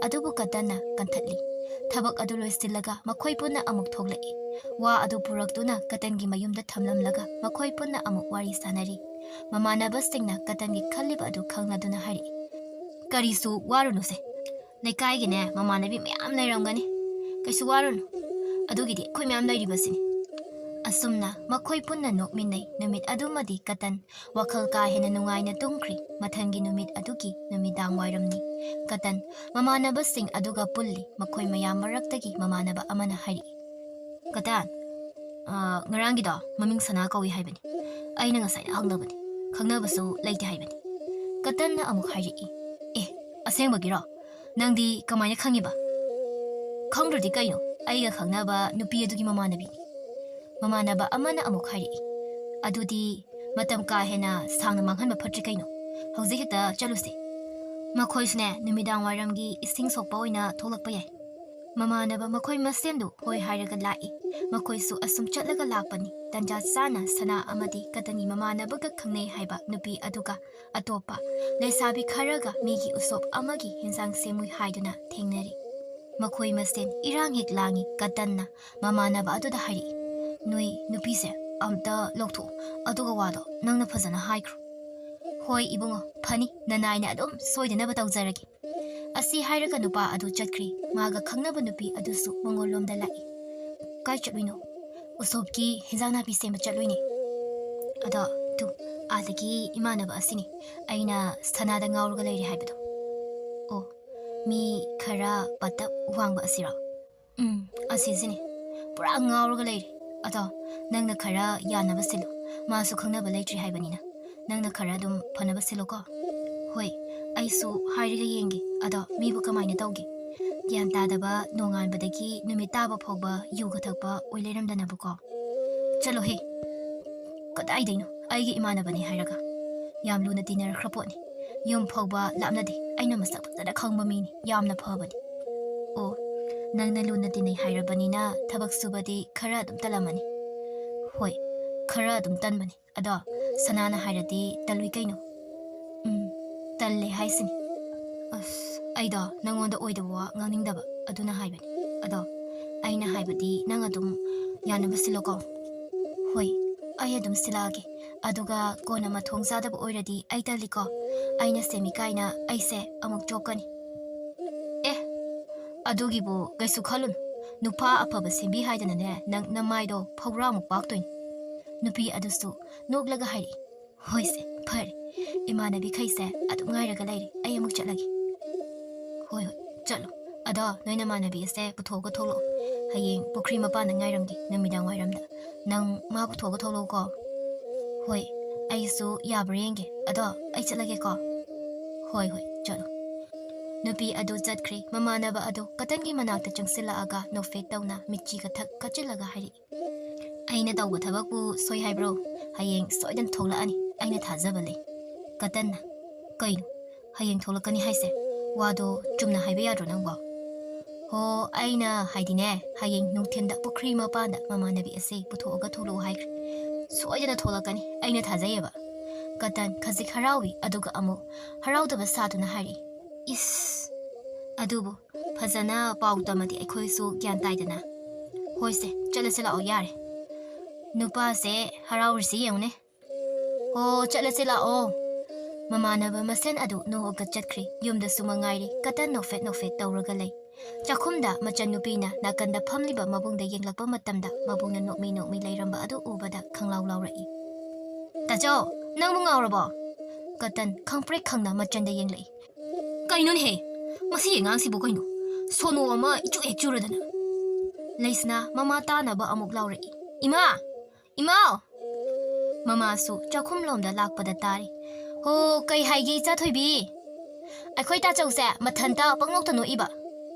ꯑꯗꯨꯕꯨ ꯀꯇꯟꯅ ꯀꯟꯊꯠꯂꯤ꯫ ꯊꯕꯛ ꯑꯗꯨ ꯂꯣꯏꯁꯤꯜꯂꯒ ꯃꯈꯣꯏ ꯄꯨꯟꯅ ꯑꯃꯨꯛ ꯊꯣꯛꯂꯛꯏ꯫ ꯋꯥ ꯑꯗꯨ ꯄꯨꯔꯛꯇꯨꯅ ꯀꯇꯟꯒꯤ ꯃꯌꯨꯝꯗ ꯊꯝꯂꯝꯂꯒ ꯃꯈꯣꯏ ꯄꯨꯟꯅ ꯑꯃꯨꯛ ꯋꯥꯔꯤ ꯁꯥꯟꯅꯔꯤ꯫ ꯃꯃꯥꯟꯅꯕꯁꯤꯡꯅ ꯀꯇꯟꯒꯤ ꯈꯜꯂꯤꯕ ꯑꯗꯨ ꯈꯪꯂꯗꯨꯅ ꯍꯥꯏꯔꯛꯏ, "ꯀꯔꯤꯁꯨ ꯋꯥꯔꯨꯅꯨꯁꯦ꯫ ꯂꯩꯀꯥꯏꯒꯤꯅꯦ ꯃꯃꯥꯟꯅꯕꯤ ꯃꯌꯥꯝ ꯂꯩꯔꯝꯒꯅꯤ꯫ ꯀꯩꯁꯨ ꯋꯥꯔꯨꯅꯨ꯫ ꯑꯗꯨꯒꯤꯗꯤ ꯑꯩꯈꯣꯏ ꯃꯌꯥꯝ ꯂꯩꯔꯤꯕꯁꯤꯅꯤ꯫" ꯑꯁꯨꯝꯅ ꯃꯈꯣꯏ ꯄꯨꯟꯅ ꯅꯣꯛꯃꯤꯟꯅꯩ꯫ ꯅꯨꯃꯤꯠ ꯑꯗꯨꯃꯗꯤ ꯀꯇꯟ ꯋꯥꯈꯜ ꯀꯥ ꯍꯦꯟꯅ ꯅꯨꯡꯉꯥꯏꯅ ꯇꯨꯝꯈ꯭ꯔꯤ꯫ ꯃꯊꯪꯒꯤ ꯅꯨꯃꯤꯠ ꯑꯗꯨꯒꯤ ꯅꯨꯃꯤꯗꯥꯡ ꯋꯥꯏꯔꯝꯅꯤ꯫ ꯀꯇꯟ ꯃꯃꯥꯟꯅꯕꯁꯤꯡ ꯑꯗꯨꯒ ꯄꯨꯜꯂꯤ꯫ ꯃꯈꯣꯏ ꯃꯌꯥꯝ ꯃꯔꯛꯇꯒꯤ ꯃꯃꯥꯟꯅꯕ ꯑꯃꯅ ꯍꯥꯏꯔꯛꯏ, "ꯀꯇꯟ, ꯑ, ꯉꯔꯥꯡꯒꯤꯗꯣ ꯃꯃꯤꯡ ꯁꯅꯥ ꯀꯧꯏ ꯍꯥꯏꯕꯅꯤ꯫ ꯑꯩꯅ ꯉꯁꯥꯏꯅ ꯍꯪꯅꯕꯅꯤ꯫ ꯈꯪꯅꯕꯁꯨ ꯂꯩꯇꯦ ꯍꯥꯏꯕꯅꯤ꯫" ꯀꯇꯟꯅ ꯑꯃꯨꯛ ꯍꯥꯏꯔꯛꯏ, "ꯑꯦ, ꯑꯁꯦꯡꯕꯒꯤꯔꯣ? ꯅꯪꯗꯤ ꯀꯃꯥꯏꯅ ꯈꯪꯉꯤꯕ?" "ꯈꯪꯗ꯭ꯔꯗꯤ ꯀꯩꯅꯣ? ꯑꯩꯒ ꯈꯪꯅꯕ ꯅꯨꯄꯤ ꯑꯗꯨꯒꯤ ꯃꯃꯥꯟꯅꯕꯤꯅꯤ꯫" ꯃꯃꯥꯟꯅꯕ ꯑꯃꯅ ꯑꯃꯨꯛ ꯍꯥꯏꯔꯛꯏ, "ꯑꯗꯨꯗꯤ ꯃꯇꯝ ꯀꯥ ꯍꯦꯟꯅ ꯁꯥꯡꯅ ꯃꯥꯡꯍꯟꯕ ꯐꯠꯇ꯭ꯔꯤ ꯀꯩꯅꯣ? ꯍꯧꯖꯤꯛ ꯍꯦꯛꯇ ꯆꯠꯂꯨꯁꯦ꯫" ꯃꯈꯣꯏꯁꯨꯅꯦ ꯅꯨꯃꯤꯗꯥꯡ ꯋꯥꯏꯔꯝꯒꯤ ꯏꯁꯤꯡ ꯁꯣꯛꯄ ꯑꯣꯏꯅ ꯊꯣꯛꯂꯛꯄ ꯌꯥꯏ꯫ ꯃꯃꯥꯟꯅꯕ ꯃꯈꯣꯏ ꯃꯁꯦꯟꯗꯨ ꯍꯣꯏ ꯍꯥꯏꯔꯒ ꯂꯥꯛꯏ꯫ ꯃꯈꯣꯏꯁꯨ ꯑꯁꯨꯝ ꯆꯠꯂꯒ ꯂꯥꯛꯄꯅꯤ꯫ ꯇꯟꯖꯥ ꯆꯥꯅ ꯁꯅꯥ ꯑꯃꯗꯤ ꯀꯇꯟꯒꯤ ꯃꯃꯥꯟꯅꯕꯒ ꯈꯪꯅꯩ ꯍꯥꯏꯕ ꯅꯨꯄꯤ ꯑꯗꯨꯒ ꯑꯇꯣꯞꯄ ꯂꯩꯁꯥꯕꯤ ꯈꯔꯒ ꯃꯤꯒꯤ ꯎꯁꯣꯞ ꯑꯃꯒꯤ ꯍꯤꯟꯖꯥꯡ ꯁꯦꯝꯃꯨꯏ ꯍꯥꯏꯗꯨꯅ ꯊꯦꯡꯅꯔꯤ꯫ ꯃꯈꯣꯏ ꯃꯁꯦꯟ ꯏꯔꯥꯡ ꯍꯦꯛ ꯂꯥꯡꯉꯤ꯫ ꯀꯇꯟꯅ ꯃꯃꯥꯟꯅꯕ ꯑꯗꯨꯗ ꯍꯥꯏꯔꯛꯏ, "ꯅꯣꯏ ꯅꯨꯄꯤꯁꯦ ꯑꯝꯇ ꯂꯧꯊꯣꯛꯑꯣ, ꯑꯗꯨꯒ ꯋꯥꯗꯣ ꯅꯪꯅ ꯐꯖꯅ ꯍꯥꯏꯈ꯭ꯔꯣ꯫" "ꯍꯣꯏ ꯏꯕꯨꯡꯉꯣ, ꯐꯅꯤ, ꯅꯅꯥꯏꯅ ꯑꯗꯨꯝ ꯁꯣꯏꯗꯅꯕ ꯇꯧꯖꯔꯒꯦ꯫" ꯑꯁꯤ ꯍꯥꯏꯔꯒ ꯅꯨꯄꯥ ꯑꯗꯨ ꯆꯠꯈ꯭ꯔꯤ꯫ ꯃꯥꯒ ꯈꯪꯅꯕ ꯅꯨꯄꯤ ꯑꯗꯨꯁꯨ ꯃꯉꯣꯟꯂꯣꯝꯗ ꯂꯥꯛꯏ꯫ "ꯀꯥꯏ ꯆꯠꯂꯨꯏꯅꯣ?" "ꯎꯁꯣꯞꯀꯤ ꯍꯤꯟꯖꯥꯡ ꯅꯥꯄꯤ ꯁꯦꯝꯕ ꯆꯠꯂꯨꯏꯅꯦ꯫" "ꯑꯗꯣ ꯇꯨ, ꯑꯥꯗꯒꯤ ꯏꯃꯥꯟꯅꯕ ꯑꯁꯤꯅꯤ ꯑꯩꯅ ꯁꯅꯥꯗ ꯉꯥꯎꯔꯒ ꯂꯩꯔꯦ ꯍꯥꯏꯕꯗꯣ꯫" "ꯑꯣ, ꯃꯤ ꯈꯔ ꯄꯇꯞ ꯋꯥꯡꯕ ꯑꯁꯤꯔꯣ?" "ꯎꯝ, ꯑꯁꯤꯁꯤꯅꯤ꯫ ꯄꯨꯔꯥ ꯉꯥꯎꯔꯒ ꯂꯩꯔꯦ꯫ ꯑꯗꯣ ꯅꯪꯅ ꯈꯔ ꯌꯥꯅꯕ ꯁꯤꯜꯂꯨ꯫ ꯃꯥꯁꯨ ꯈꯪꯅꯕ ꯂꯩꯇ꯭ꯔꯤ ꯍꯥꯏꯕꯅꯤꯅ꯫ ꯅꯪꯅ ꯈꯔ ꯑꯗꯨꯝ ꯐꯅꯕ ꯁꯤꯜꯂꯨꯀꯣ꯫" "ꯍꯣꯏ, ꯑꯩꯁꯨ ꯍꯥꯏꯔꯒ ꯌꯦꯡꯒꯦ꯫ ꯑꯗꯣ ꯃꯤꯕꯨ ꯀꯃꯥꯏꯅ ꯇꯧꯒꯦ? ꯒ꯭ꯌꯥꯟ ꯇꯥꯗꯕ, ꯅꯣꯡꯉꯥꯟꯕꯗꯒꯤ ꯅꯨꯃꯤꯠ ꯇꯥꯕ ꯐꯥꯎꯕ ꯌꯨꯒ ꯊꯛꯄ ꯑꯣꯏ ꯂꯩꯔꯝꯗꯅꯕꯀꯣ꯫" "ꯆꯠꯂꯣꯍꯦ, ꯀꯗꯥꯏꯗꯩꯅꯣ? ꯑꯩꯒꯤ ꯏꯃꯥꯟꯅꯕꯅꯤ ꯍꯥꯏꯔꯒ꯫ ꯌꯥꯝ ꯂꯨꯅ ꯇꯤꯟꯅꯔꯛꯈ꯭ꯔ ꯄꯣꯠꯅꯤ꯫ ꯌꯨꯝ ꯐꯥꯎꯕ ꯂꯥꯞꯅꯗꯦ꯫ ꯑꯩꯅ ꯃꯁꯛ ꯐꯖꯅ ꯈꯪꯕ ꯃꯤꯅꯤ꯫ ꯌꯥꯝꯅ ꯐꯕꯅꯤ꯫ ꯑꯣ, ꯅꯪꯅ ꯂꯨꯅ ꯇꯤꯟꯅꯩ ꯍꯥꯏꯔꯕꯅꯤꯅ ꯊꯕꯛ ꯁꯨꯕꯗꯤ ꯈꯔ ꯑꯗꯨꯝ ꯇꯜꯂꯝꯃꯅꯤ꯫ ꯍꯣꯏ, ꯈꯔ ꯑꯗꯨꯝ ꯇꯟꯕꯅꯤ꯫ ꯑꯗꯣ ꯁꯅꯥꯅ ꯍꯥꯏꯔꯗꯤ ꯇꯜꯂꯨꯏ ꯀꯩꯅꯣ? ꯎꯝ, ꯇꯜꯂꯦ ꯍꯥꯏꯁꯤꯅꯤ꯫ ꯑꯁ, ꯑꯩꯗꯣ ꯅꯪꯉꯣꯟꯗ ꯑꯣꯏꯗꯕ ꯋꯥ ꯉꯥꯡꯅꯤꯡꯗꯕ ꯑꯗꯨꯅ ꯍꯥꯏꯕꯅꯤ꯫ ꯑꯗꯣ ꯑꯩꯅ ꯍꯥꯏꯕꯗꯤ ꯅꯪ ꯑꯗꯨꯝ ꯌꯥꯅꯕ ꯁꯤꯜꯂꯣꯀꯣ꯫ ꯍꯣꯏ, ꯑꯩ ꯑꯗꯨꯝ ꯁꯤꯜꯂꯛꯑꯒꯦ꯫ ꯑꯗꯨꯒ ꯀꯣꯟꯅ ꯃꯊꯣꯡ ꯆꯥꯗꯕ ꯑꯣꯏꯔꯗꯤ ꯑꯩ ꯇꯜꯂꯤꯀꯣ꯫ ꯑꯩꯅ ꯁꯦꯝꯃꯤ ꯀꯥꯏꯅ ꯑꯩꯁꯦ ꯑꯃꯨꯛ ꯆꯣꯞꯀꯅꯤ꯫ ꯑꯦ, ꯑꯗꯨꯒꯤꯕꯨ ꯀꯩꯁꯨ ꯈꯜꯂꯨꯅꯨ꯫ ꯅꯨꯄꯥ ꯑꯐꯕ ꯁꯦꯝꯕꯤ ꯍꯥꯏꯗꯅꯅꯦ, ꯅꯪ ꯅꯃꯥꯏꯗꯣ ꯐꯧꯔꯥꯃꯨꯛ ꯄꯥꯛꯇꯣꯏꯅꯤ꯫ ꯅꯨꯄꯤ ꯑꯗꯨꯁꯨ ꯅꯣꯛꯂꯒ ꯍꯥꯏꯔꯛꯏ, "ꯍꯣꯏꯁꯦ, ꯐꯔꯦ꯫ ꯏꯃꯥꯟꯅꯕꯤꯈꯩꯁꯦ ꯑꯗꯨꯝ ꯉꯥꯏꯔꯒ ꯂꯩꯔꯦ꯫ ꯑꯩ ꯑꯃꯨꯛ ꯆꯠꯂꯒꯦ꯫" "ꯍꯣꯏ, ꯍꯣꯏ, ꯆꯠꯂꯣ꯫ ꯑꯗꯣ ꯅꯣꯏ ꯅꯃꯥꯟꯅꯕꯤ ꯑꯁꯦ ꯄꯨꯊꯣꯛꯑꯒ ꯊꯣꯛꯂꯛꯑꯣ꯫ ꯍꯌꯦꯡ ꯄꯨꯈ꯭ꯔꯤ ꯃꯄꯥꯟꯗ ꯉꯥꯏꯔꯝꯒꯦ, ꯅꯨꯃꯤꯗꯥꯡ ꯋꯥꯏꯔꯝꯗ꯫ ꯅꯪ ꯃꯥ ꯄꯨꯊꯣꯛꯑꯒ ꯊꯣꯛꯂꯛꯎꯀꯣ꯫" "ꯍꯣꯏ, ꯑꯩꯁꯨ ꯌꯥꯕ꯭ꯔꯥ ꯌꯦꯡꯒꯦ꯫ ꯑꯗꯣ ꯑꯩ ꯆꯠꯂꯒꯦꯀꯣ꯫" "ꯍꯣꯏ, ꯍꯣꯏ, ꯆꯠꯂꯣ꯫" ꯅꯨꯄꯤ ꯑꯗꯨ ꯆꯠꯈ꯭ꯔꯦ꯫ ꯃꯃꯥꯟꯅꯕ ꯑꯗꯨ ꯀꯇꯟꯒꯤ ꯃꯅꯥꯛꯇ ꯆꯪꯁꯤꯜꯂꯛꯑꯒ ꯅꯣꯛꯐꯦꯠ ꯇꯧꯅ ꯃꯤꯠꯆꯤꯒ ꯊꯛ ꯀꯥꯆꯤꯜꯂꯒ ꯍꯥꯏꯔꯛꯏ, "ꯑꯩꯅ ꯇꯧꯕ ꯊꯕꯛꯄꯨ ꯁꯣꯏ ꯍꯥꯏꯕ꯭ꯔꯣ? ꯍꯌꯦꯡ ꯁꯣꯏꯗꯅ ꯊꯣꯛꯂꯛꯑꯅꯤ꯫ ꯑꯩꯅ ꯊꯥꯖꯕ ꯂꯩ꯫" ꯀꯇꯟꯅ, "ꯀꯩꯅꯣ? ꯍꯌꯦꯡ ꯊꯣꯛꯂꯛꯀꯅꯤ ꯍꯥꯏꯁꯦ? ꯋꯥꯗꯣ ꯆꯨꯝꯅ ꯍꯥꯏꯕ ꯌꯥꯗ꯭ꯔꯣ ꯅꯪꯕꯣ?" "ꯍꯣ, ꯑꯩꯅ ꯍꯥꯏꯗꯤꯅꯦ, ꯍꯌꯦꯡ ꯅꯨꯡꯊꯤꯟꯗ ꯄꯨꯈ꯭ꯔꯤ ꯃꯄꯥꯟꯗ ꯃꯃꯥꯟꯅꯕꯤ ꯑꯁꯦ ꯄꯨꯊꯣꯛꯑꯒ ꯊꯣꯛꯂꯛꯑꯣ ꯍꯥꯏꯈ꯭ꯔꯦ꯫ ꯁꯣꯏꯗꯅ ꯊꯣꯛꯂꯛꯀꯅꯤ꯫ ꯑꯩꯅ ꯊꯥꯖꯩꯌꯦꯕ꯫" ꯀꯇꯟ ꯈꯖꯤꯛ ꯍꯔꯥꯎꯏ, ꯑꯗꯨꯒ ꯑꯃꯨꯛ ꯍꯔꯥꯎꯗꯕ ꯁꯥꯗꯨꯅ ꯍꯥꯏꯔꯛꯏ, "ꯏꯁ, ꯑꯗꯨꯕꯨ ꯐꯖꯅ ꯄꯥꯎ ꯇꯝꯃꯗꯤ ꯑꯩꯈꯣꯏꯁꯨ ꯒ꯭ꯌꯥꯟ ꯇꯥꯏꯗꯅ꯫" "ꯍꯣꯏꯁꯦ, ꯆꯠꯂꯁꯤ ꯂꯥꯛꯑꯣ, ꯌꯥꯔꯦ꯫ ꯅꯨꯄꯥꯁꯦ ꯍꯔꯥꯎꯔꯤꯁꯤ ꯌꯦꯡꯉꯨꯅꯦ꯫" "ꯑꯣ, ꯆꯠꯂꯁꯤ ꯂꯥꯛꯑꯣ꯫" ꯃꯃꯥꯟꯅꯕ ꯃꯁꯦꯟ ꯑꯗꯨ ꯅꯣꯛꯑꯒ ꯆꯠꯈ꯭ꯔꯦ꯫ ꯌꯨꯝꯗꯁꯨ ꯃꯉꯥꯏꯔꯦ, ꯀꯇꯟ ꯅꯣꯛꯐꯦꯠ ꯅꯣꯛꯐꯦꯠ ꯇꯧꯔꯒ ꯂꯩ꯫ ꯆꯥꯛꯈꯨꯝꯗ ꯃꯆꯟꯅꯨꯄꯤꯅ ꯅꯥꯀꯟꯗ ꯐꯝꯂꯤꯕ ꯃꯕꯨꯡꯗ ꯌꯦꯡꯂꯛꯄ ꯃꯇꯝꯗ ꯃꯕꯨꯡꯅ ꯅꯣꯛꯃꯤ ꯅꯣꯛꯃꯤ ꯂꯩꯔꯝꯕ ꯑꯗꯨ ꯎꯕꯗ ꯈꯪꯂꯥꯎ ꯂꯥꯎꯔꯛꯏ꯫ "ꯇꯥꯆꯧ, ꯅꯪꯕꯨ ꯉꯥꯎꯔꯕꯣ?" ꯀꯇꯟ ꯈꯪꯄ꯭ꯔꯦꯛ ꯈꯪꯅ ꯃꯆꯟꯗ ꯌꯦꯡꯂꯛꯏ꯫ "ꯀꯩꯅꯣꯅꯦꯍꯦ? ꯃꯁꯤ ꯑꯉꯥꯡꯁꯤꯕꯨ ꯀꯩꯅꯣ? ꯁꯣꯅꯣ ꯑꯃ ꯏꯆꯨ ꯍꯦꯛ ꯆꯨꯔꯗꯅ!" ꯂꯩꯁꯅꯥ ꯃꯃꯥ ꯇꯥꯅꯕ ꯑꯃꯨꯛ ꯂꯥꯎꯔꯛꯏ꯫ "ꯏꯃꯥ! ꯏꯃꯥꯎ!" ꯃꯃꯥꯁꯨ ꯆꯥꯛꯈꯨꯝꯂꯣꯝꯗ ꯂꯥꯛꯄꯗ ꯇꯥꯔꯤ꯫ "ꯍꯣ, ꯀꯩ ꯍꯥꯏꯒꯦ, ꯏꯆꯥ ꯊꯣꯏꯕꯤ?" "ꯑꯩꯈꯣꯏ ꯇꯥꯆꯧꯁꯦ ꯃꯊꯟꯇ ꯄꯪꯅꯣꯛꯇ ꯅꯣꯛꯏꯕ꯫"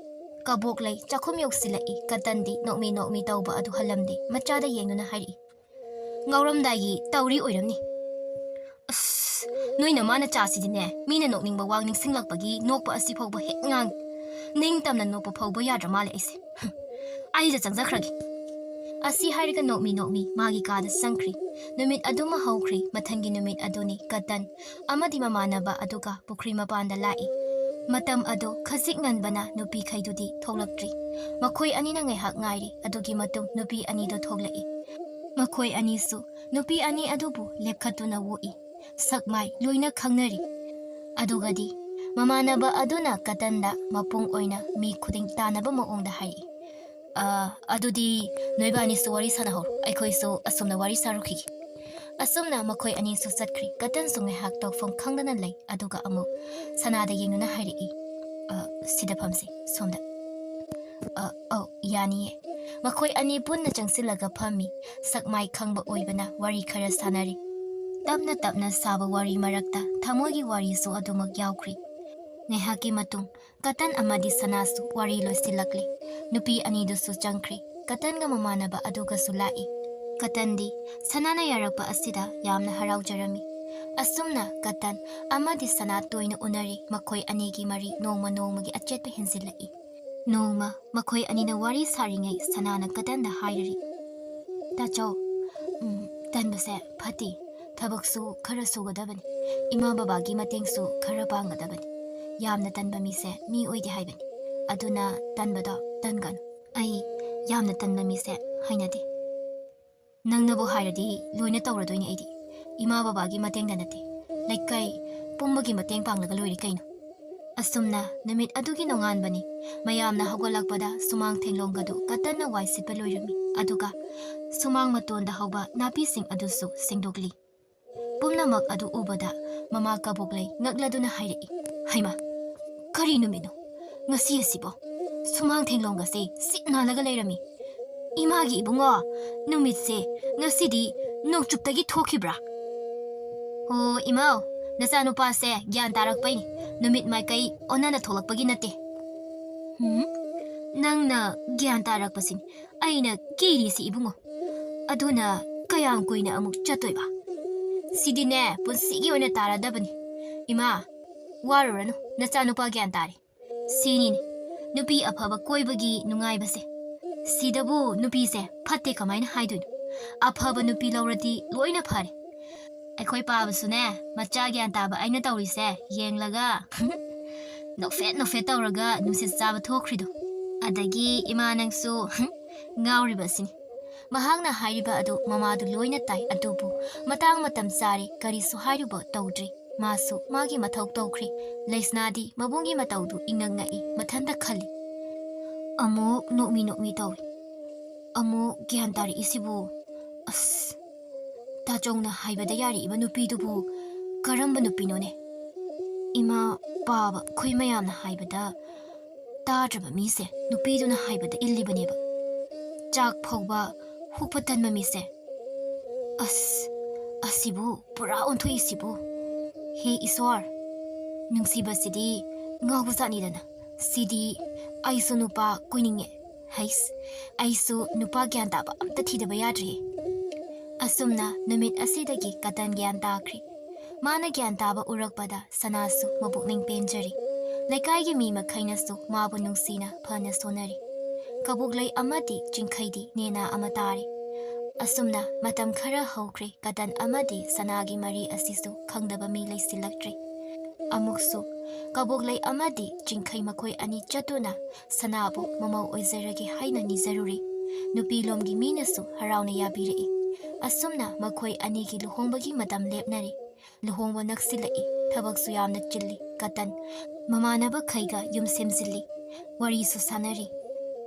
ꯀꯕꯣꯛ ꯂꯩ ꯆꯥꯛꯈꯨꯝ ꯌꯧꯁꯤꯜꯂꯛꯏ꯫ ꯀꯇꯟꯗꯤ ꯅꯣꯛꯃꯤ ꯅꯣꯛꯃꯤ ꯇꯧꯕ ꯑꯗꯨ ꯍꯜꯂꯝꯗꯦ꯫ ꯃꯆꯥꯗ ꯌꯦꯡꯗꯨꯅ ꯍꯥꯏꯔꯛꯏ, "ꯉꯥꯎꯔꯝꯗꯥꯏꯒꯤ ꯇꯧꯔꯤ ꯑꯣꯏꯔꯝꯅꯤ꯫" ꯑꯁ, ꯅꯣꯏ ꯅꯃꯥ ꯅꯆꯥꯁꯤꯗꯤꯅꯦ, ꯃꯤꯅ ꯅꯣꯛꯅꯤꯡꯕ ꯋꯥ ꯅꯤꯡꯁꯤꯡꯂꯛꯄꯒꯤ ꯅꯣꯛꯄ ꯑꯁꯤ ꯐꯥꯎꯕ ꯍꯦꯛ ꯉꯥꯡ꯫ ꯅꯤꯡꯇꯝꯅ ꯅꯣꯛꯄ ꯐꯥꯎꯕ ꯌꯥꯗ꯭ꯔ ꯃꯥꯜꯂꯦ ꯑꯩꯁꯦ꯫ ꯍꯝ, ꯑꯩꯁꯦ ꯆꯪꯖꯈ꯭ꯔꯒꯦ꯫ ꯑꯁꯤ ꯍꯥꯏꯔꯒ ꯅꯣꯛꯃꯤ ꯅꯣꯛꯃꯤ ꯃꯥꯒꯤ ꯀꯥꯗ ꯆꯪꯈ꯭ꯔꯤ꯫ ꯅꯨꯃꯤꯠ ꯑꯗꯨꯃ ꯍꯧꯈ꯭ꯔꯤ꯫ ꯃꯊꯪꯒꯤ ꯅꯨꯃꯤꯠ ꯑꯗꯨꯅꯤ ꯀꯇꯟ ꯑꯃꯗꯤ ꯃꯃꯥꯟꯅꯕ ꯑꯗꯨꯒ ꯄꯨꯈ꯭ꯔꯤ ꯃꯄꯥꯟꯗ ꯂꯥꯛꯏ꯫ ꯃꯇꯝ ꯑꯗꯨ ꯈꯖꯤꯛ ꯉꯟꯕꯅ ꯅꯨꯄꯤꯈꯩꯗꯨꯗꯤ ꯊꯣꯛꯂꯛꯇ꯭ꯔꯤ꯫ ꯃꯈꯣꯏ ꯑꯅꯤꯅ ꯉꯥꯏꯍꯥꯛ ꯉꯥꯏꯔꯤ꯫ ꯑꯗꯨꯒꯤ ꯃꯇꯨꯡ ꯅꯨꯄꯤ ꯑꯅꯤꯗꯨ ꯊꯣꯛꯂꯛꯏ꯫ ꯃꯈꯣꯏ ꯑꯅꯤꯁꯨ ꯅꯨꯄꯤ ꯑꯅꯤ ꯑꯗꯨꯕꯨ ꯂꯦꯞꯈꯠꯇꯨꯅ ꯎꯏ꯫ ꯁꯛ ꯃꯥꯏ ꯂꯣꯏꯅ ꯈꯪꯅꯔꯤ꯫ ꯑꯗꯨꯒꯗꯤ ꯃꯃꯥꯟꯅꯕ ꯑꯗꯨꯅ ꯀꯇꯟꯗ ꯃꯄꯨꯡ ꯑꯣꯏꯅ ꯃꯤ ꯈꯨꯗꯤꯡ ꯇꯥꯟꯅꯕ ꯃꯑꯣꯡꯗ ꯍꯥꯏꯔꯛꯏ, "ꯑ, ꯑꯗꯨꯗꯤ ꯅꯣꯏꯕꯥꯅꯤꯁꯨ ꯋꯥꯔꯤ ꯁꯥꯟꯅꯍꯧꯔꯣ, ꯑꯩꯈꯣꯏꯁꯨ ꯑꯁꯨꯝꯅ ꯋꯥꯔꯤ ꯁꯥꯔꯨꯈꯤꯒꯦ"꯫ ꯑꯁꯨꯝꯅ ꯃꯈꯣꯏ ꯑꯅꯤꯁꯨ ꯆꯠꯈ꯭ꯔꯤ꯫ ꯀꯇꯟꯁꯨ ꯉꯥꯏꯍꯥꯛ ꯇꯧꯐꯝ ꯈꯪꯗꯅ ꯂꯩ꯫ ꯑꯗꯨꯒ ꯑꯃꯨꯛ ꯁꯅꯥꯗ ꯌꯦꯡꯗꯨꯅ ꯍꯥꯏꯔꯛꯏ, "ꯑ, ꯁꯤꯗ ꯐꯝꯁꯤ, ꯁꯣꯝꯗ"꯫ "ꯑ, ꯑꯧ, ꯌꯥꯅꯤꯌꯦ"꯫ ꯃꯈꯣꯏ ꯑꯅꯤ ꯄꯨꯟꯅ ꯆꯪꯁꯤꯜꯂꯒ ꯐꯝꯃꯤ꯫ ꯁꯛ ꯃꯥꯏ ꯈꯪꯕ ꯑꯣꯏꯕꯅ ꯋꯥꯔꯤ ꯈꯔ ꯁꯥꯟꯅꯔꯤ꯫ ꯇꯞꯅ ꯇꯞꯅ ꯁꯥꯕ ꯋꯥꯔꯤ ꯃꯔꯛꯇ ꯊꯃꯣꯏꯒꯤ ꯋꯥꯔꯤꯁꯨ ꯑꯗꯨꯃꯛ ꯌꯥꯎꯈ꯭ꯔꯤ꯫ ꯉꯥꯏꯍꯥꯛꯀꯤ ꯃꯇꯨꯡ ꯀꯇꯟ ꯑꯃꯗꯤ ꯁꯅꯥꯁꯨ ꯋꯥꯔꯤ ꯂꯣꯏꯁꯤꯜꯂꯛꯂꯤ꯫ ꯅꯨꯄꯤ ꯑꯅꯤꯗꯨꯁꯨ ꯆꯪꯈ꯭ꯔꯤ꯫ ꯀꯇꯟꯒ ꯃꯃꯥꯟꯅꯕ ꯑꯗꯨꯒꯁꯨ ꯂꯥꯛꯏ꯫ ꯀꯇꯟꯗꯤ ꯁꯅꯥꯅ ꯌꯥꯔꯛꯄ ꯑꯁꯤꯗ ꯌꯥꯝꯅ ꯍꯔꯥꯎꯖꯔꯝꯃꯤ꯫ ꯑꯁꯨꯝꯅ ꯀꯇꯟ ꯑꯃꯗꯤ ꯁꯅꯥ ꯇꯣꯏꯅ ꯎꯅꯔꯤ꯫ ꯃꯈꯣꯏ ꯑꯅꯤꯒꯤ ꯃꯔꯤ ꯅꯣꯡꯃ ꯅꯣꯡꯃꯒꯤ ꯑꯆꯦꯠꯄ ꯍꯦꯟꯖꯤꯜꯂꯛꯏ꯫ ꯅꯣꯡꯃ ꯃꯈꯣꯏ ꯑꯅꯤꯅ ꯋꯥꯔꯤ ꯁꯥꯔꯤꯉꯩ ꯁꯅꯥꯅ ꯀꯇꯟꯗ ꯍꯥꯏꯔꯔꯤ, "ꯇꯥꯆꯧ, ꯎꯝ, ꯇꯟꯕꯁꯦ ꯐꯠꯇꯦ꯫ ꯊꯕꯛꯁꯨ ꯈꯔ ꯁꯨꯒꯗꯕꯅꯤ꯫ ꯏꯃꯥ ꯕꯕꯥꯒꯤ ꯃꯇꯦꯡꯁꯨ ꯈꯔ ꯄꯥꯡꯒꯗꯕꯅꯤ꯫ ꯌꯥꯝꯅ ꯇꯟꯕ ꯃꯤꯁꯦ ꯃꯤ ꯑꯣꯏꯗꯦ ꯍꯥꯏꯕꯅꯤ꯫ ꯑꯗꯨꯅ ꯇꯟꯕꯗꯣ ꯇꯟꯒꯅꯨ꯫ ꯑꯩ ꯌꯥꯝꯅ ꯇꯟꯕ ꯃꯤꯁꯦ ꯍꯩꯅꯗꯦ꯫ ꯅꯪꯅꯕꯨ ꯍꯥꯏꯔꯗꯤ ꯂꯣꯏꯅ ꯇꯧꯔꯗꯣꯏꯅꯤ ꯑꯩꯗꯤ꯫ ꯏꯃꯥ ꯕꯕꯥꯒꯤ ꯃꯇꯦꯡꯗ ꯅꯠꯇꯦ, ꯂꯩꯀꯥꯏ ꯄꯨꯝꯕꯒꯤ ꯃꯇꯦꯡ ꯄꯥꯡꯂꯒ ꯂꯣꯏꯔꯦ ꯀꯩꯅꯣ"꯫ ꯑꯁꯨꯝꯅ ꯅꯨꯃꯤꯠ ꯑꯗꯨꯒꯤ ꯅꯣꯡꯉꯥꯟꯕꯅꯤ꯫ ꯃꯌꯥꯝꯅ ꯍꯧꯒꯠꯂꯛꯄꯗ ꯁꯨꯃꯥꯡ ꯊꯦꯡꯂꯣꯡꯒꯗꯨ ꯀꯇꯟꯅ ꯋꯥꯏ ꯁꯤꯠꯄ ꯂꯣꯏꯔꯝꯃꯤ꯫ ꯑꯗꯨꯒ ꯁꯨꯃꯥꯡ ꯃꯇꯣꯟꯗ ꯍꯧꯕ ꯅꯥꯄꯤꯁꯤꯡ ꯑꯗꯨꯁꯨ ꯁꯦꯡꯗꯣꯛꯂꯤ꯫ ꯄꯨꯝꯅꯃꯛ ꯑꯗꯨ ꯎꯕꯗ ꯃꯃꯥ ꯀꯕꯣꯛꯂꯩ ꯉꯛꯂꯗꯨꯅ ꯍꯥꯏꯔꯛꯏ, "ꯍꯩꯃꯥ, ꯀꯔꯤ ꯅꯨꯃꯤꯠꯅꯣ? ꯉꯁꯤ ꯑꯁꯤꯕꯣ ꯁꯨꯃꯥꯡ ꯊꯦꯡꯂꯣꯡꯒꯁꯦ ꯁꯤꯠ ꯅꯥꯜꯂꯒ ꯂꯩꯔꯝꯃꯤ꯫ ꯏꯃꯥꯒꯤ ꯏꯕꯨꯡꯉꯣ, ꯅꯨꯃꯤꯠꯁꯦ ꯉꯁꯤꯗꯤ ꯅꯣꯡꯆꯨꯞꯇꯒꯤ ꯊꯣꯛꯈꯤꯕ꯭ꯔꯥ?" "ꯑꯣ ꯏꯃꯥꯎ, ꯅꯆꯥꯅꯨꯄꯥꯁꯦ ꯒ꯭ꯌꯥꯟ ꯇꯥꯔꯛꯄꯩꯅꯤ, ꯅꯨꯃꯤꯠ ꯃꯥꯏꯀꯩ ꯑꯣꯟꯅꯅ ꯊꯣꯛꯂꯛꯄꯒꯤ ꯅꯠꯇꯦ"꯫ "ꯍꯨꯝ? ꯅꯪꯅ ꯒ꯭ꯌꯥꯟ ꯇꯥꯔꯛꯄꯁꯤꯅꯤ ꯑꯩꯅ ꯀꯤꯔꯤꯁꯤ ꯏꯕꯨꯡꯉꯣ꯫ ꯑꯗꯨꯅ ꯀꯌꯥꯝ ꯀꯨꯏꯅ ꯑꯃꯨꯛ ꯆꯠꯇꯣꯏꯕ?" ꯁꯤꯗꯤꯅꯦ, ꯄꯨꯟꯁꯤꯒꯤ ꯑꯣꯏꯅ ꯇꯥꯔꯗꯕꯅꯤ꯫ ꯏꯃꯥ, ꯋꯥꯔꯨꯔꯅꯨ, ꯅꯆꯥꯅꯨꯄꯥ ꯒ꯭ꯌꯥꯟ ꯇꯥꯔꯦ꯫ ꯁꯤꯅꯤꯅꯦ ꯅꯨꯄꯤ ꯑꯐꯕ ꯀꯣꯏꯕꯒꯤ ꯅꯨꯡꯉꯥꯏꯕꯁꯦ꯫ ꯁꯤꯗꯕꯨ ꯅꯨꯄꯤꯁꯦ ꯐꯠꯇꯦ ꯀꯃꯥꯏꯅ ꯍꯥꯏꯗꯣꯏꯅꯣ? ꯑꯐꯕ ꯅꯨꯄꯤ ꯂꯧꯔꯗꯤ ꯂꯣꯏꯅ ꯐꯔꯦ꯫ ꯑꯩꯈꯣꯏ ꯄꯥꯕꯁꯨꯅꯦ, ꯃꯆꯥ ꯒ꯭ꯌꯥꯟ ꯇꯥꯕ ꯑꯩꯅ ꯇꯧꯔꯤꯁꯦ ꯌꯦꯡꯂꯒ ꯅꯣꯛꯐꯦꯠ ꯅꯣꯛꯐꯦꯠ ꯇꯧꯔꯒ ꯅꯨꯡꯁꯤꯠ ꯆꯥꯕ ꯊꯣꯛꯈ꯭ꯔꯤꯗꯣ꯫ ꯑꯗꯒꯤ ꯏꯃꯥ ꯅꯪꯁꯨ ꯉꯥꯎꯔꯤꯕ ꯑꯁꯤꯅꯤ꯫ ꯃꯍꯥꯛꯅ ꯍꯥꯏꯔꯤꯕ ꯑꯗꯨ ꯃꯃꯥꯗꯨ ꯂꯣꯏꯅ ꯇꯥꯏ, ꯑꯗꯨꯕꯨ ꯃꯇꯥꯡ ꯃꯇꯝ ꯆꯥꯔꯦ, ꯀꯔꯤꯁꯨ ꯍꯥꯏꯔꯨꯕ ꯇꯧꯗ꯭ꯔꯤ꯫ ꯃꯥꯁꯨ ꯃꯥꯒꯤ ꯃꯊꯧ ꯇꯧꯈ꯭ꯔꯦ꯫ ꯂꯩꯁꯅꯥꯗꯤ ꯃꯕꯨꯡꯒꯤ ꯃꯇꯧꯗꯨ ꯏꯉꯛ ꯉꯛꯏ, ꯃꯊꯟꯇ ꯈꯜꯂꯤ꯫ ꯑꯃꯨꯛ ꯅꯣꯛꯃꯤ ꯅꯣꯛꯃꯤ ꯇꯧꯏ, ꯑꯃꯨꯛ ꯒ꯭ꯌꯥꯟ ꯇꯥꯔꯛꯏꯁꯤꯕꯨ꯫ ꯑꯁ, ꯇꯥꯆꯧꯅ ꯍꯥꯏꯕꯗ ꯌꯥꯔꯛꯏꯕ ꯅꯨꯄꯤꯗꯨꯕꯨ ꯀꯔꯝꯕ ꯅꯨꯄꯤꯅꯣꯅꯦ? ꯏꯃꯥ, ꯄꯥꯕ, ꯑꯩꯈꯣꯏ ꯃꯌꯥꯝꯅ ꯍꯥꯏꯕꯗ ꯇꯥꯗ꯭ꯔꯕ ꯃꯤꯁꯦ ꯅꯨꯄꯤꯗꯨꯅ ꯍꯥꯏꯕꯗ ꯏꯜꯂꯤꯕꯅꯦꯕ꯫ ꯆꯥꯛ ꯐꯥꯎꯕ ꯍꯨꯛꯄ ꯇꯟꯕ ꯃꯤꯁꯦ꯫ ꯑꯁ, ꯑꯁꯤꯕꯨ ꯄꯨꯔꯥ ꯑꯣꯟꯊꯣꯛꯏꯁꯤꯕꯨ꯫ ꯍꯦ ꯏꯁꯣꯔ, ꯅꯨꯡꯁꯤꯕꯁꯤꯗꯤ ꯉꯥꯎꯕꯖꯥꯠꯅꯤꯗꯅ꯫ ꯁꯤꯗꯤ ꯑꯩꯁꯨ ꯅꯨꯄꯥ ꯀꯣꯏꯅꯤꯡꯉꯦ꯫ ꯍꯩꯁ, ꯑꯩꯁꯨ ꯅꯨꯄꯥ ꯒ꯭ꯌꯥꯟ ꯇꯥꯕ ꯑꯝꯇ ꯊꯤꯗꯕ ꯌꯥꯗ꯭ꯔꯦ꯫ ꯑꯁꯨꯝꯅ ꯅꯨꯃꯤꯠ ꯑꯁꯤꯗꯒꯤ ꯀꯇꯟ ꯒ꯭ꯌꯥꯟ ꯇꯥꯈ꯭ꯔꯦ꯫ ꯃꯥꯅ ꯒ꯭ꯌꯥꯟ ꯇꯥꯕ ꯎꯔꯛꯄꯗ ꯁꯅꯥꯁꯨ ꯃꯄꯨꯛꯅꯤꯡ ꯄꯦꯟꯖꯔꯤ꯫ ꯂꯩꯀꯥꯏꯒꯤ ꯃꯤ ꯃꯈꯩꯅꯁꯨ ꯃꯥꯕꯨ ꯅꯨꯡꯁꯤꯅ ꯐꯅ ꯁꯣꯟꯅꯔꯤ꯫ ꯀꯕꯣꯛꯂꯩ ꯑꯃꯗꯤ ꯆꯤꯡꯈꯩꯗꯤ ꯅꯦꯅꯥ ꯑꯃ ꯇꯥꯔꯦ꯫ ꯑꯁꯨꯝꯅ ꯃꯇꯝ ꯈꯔ ꯍꯧꯈ꯭ꯔꯦ꯫ ꯀꯇꯟ ꯑꯃꯗꯤ ꯁꯅꯥꯒꯤ ꯃꯔꯤ ꯑꯁꯤꯁꯨ ꯈꯪꯗꯕ ꯃꯤ ꯂꯩꯁꯤꯜꯂꯛꯇ꯭ꯔꯦ꯫ ꯑꯃꯨꯛꯁꯨ ꯀꯕꯣꯛꯂꯩ ꯑꯃꯗꯤ ꯆꯤꯡꯈꯩ ꯃꯈꯣꯏ ꯑꯅꯤ ꯆꯠꯇꯨꯅ ꯁꯅꯥꯕꯨ ꯃꯃꯧ ꯑꯣꯏꯖꯔꯒꯦ ꯍꯥꯏꯅ ꯅꯤꯖꯔꯨꯔꯦ꯫ ꯅꯨꯄꯤ ꯂꯣꯝꯒꯤ ꯃꯤꯅꯁꯨ ꯍꯔꯥꯎꯅ ꯌꯥꯕꯤꯔꯛꯏ꯫ ꯑꯁꯨꯝꯅ ꯃꯈꯣꯏ ꯑꯅꯤꯒꯤ ꯂꯨꯍꯣꯡꯕꯒꯤ ꯃꯇꯝ ꯂꯦꯞꯅꯔꯦ꯫ ꯂꯨꯍꯣꯡꯕ ꯅꯛꯁꯤꯜꯂꯛꯏ, ꯊꯕꯛꯁꯨ ꯌꯥꯝꯅ ꯆꯤꯜꯂꯤ꯫ ꯀꯇꯟ ꯃꯃꯥꯟꯅꯕꯈꯩꯒ ꯌꯨꯝ ꯁꯦꯝꯖꯤꯜꯂꯤ, ꯋꯥꯔꯤꯁꯨ ꯁꯥꯟꯅꯔꯤ꯫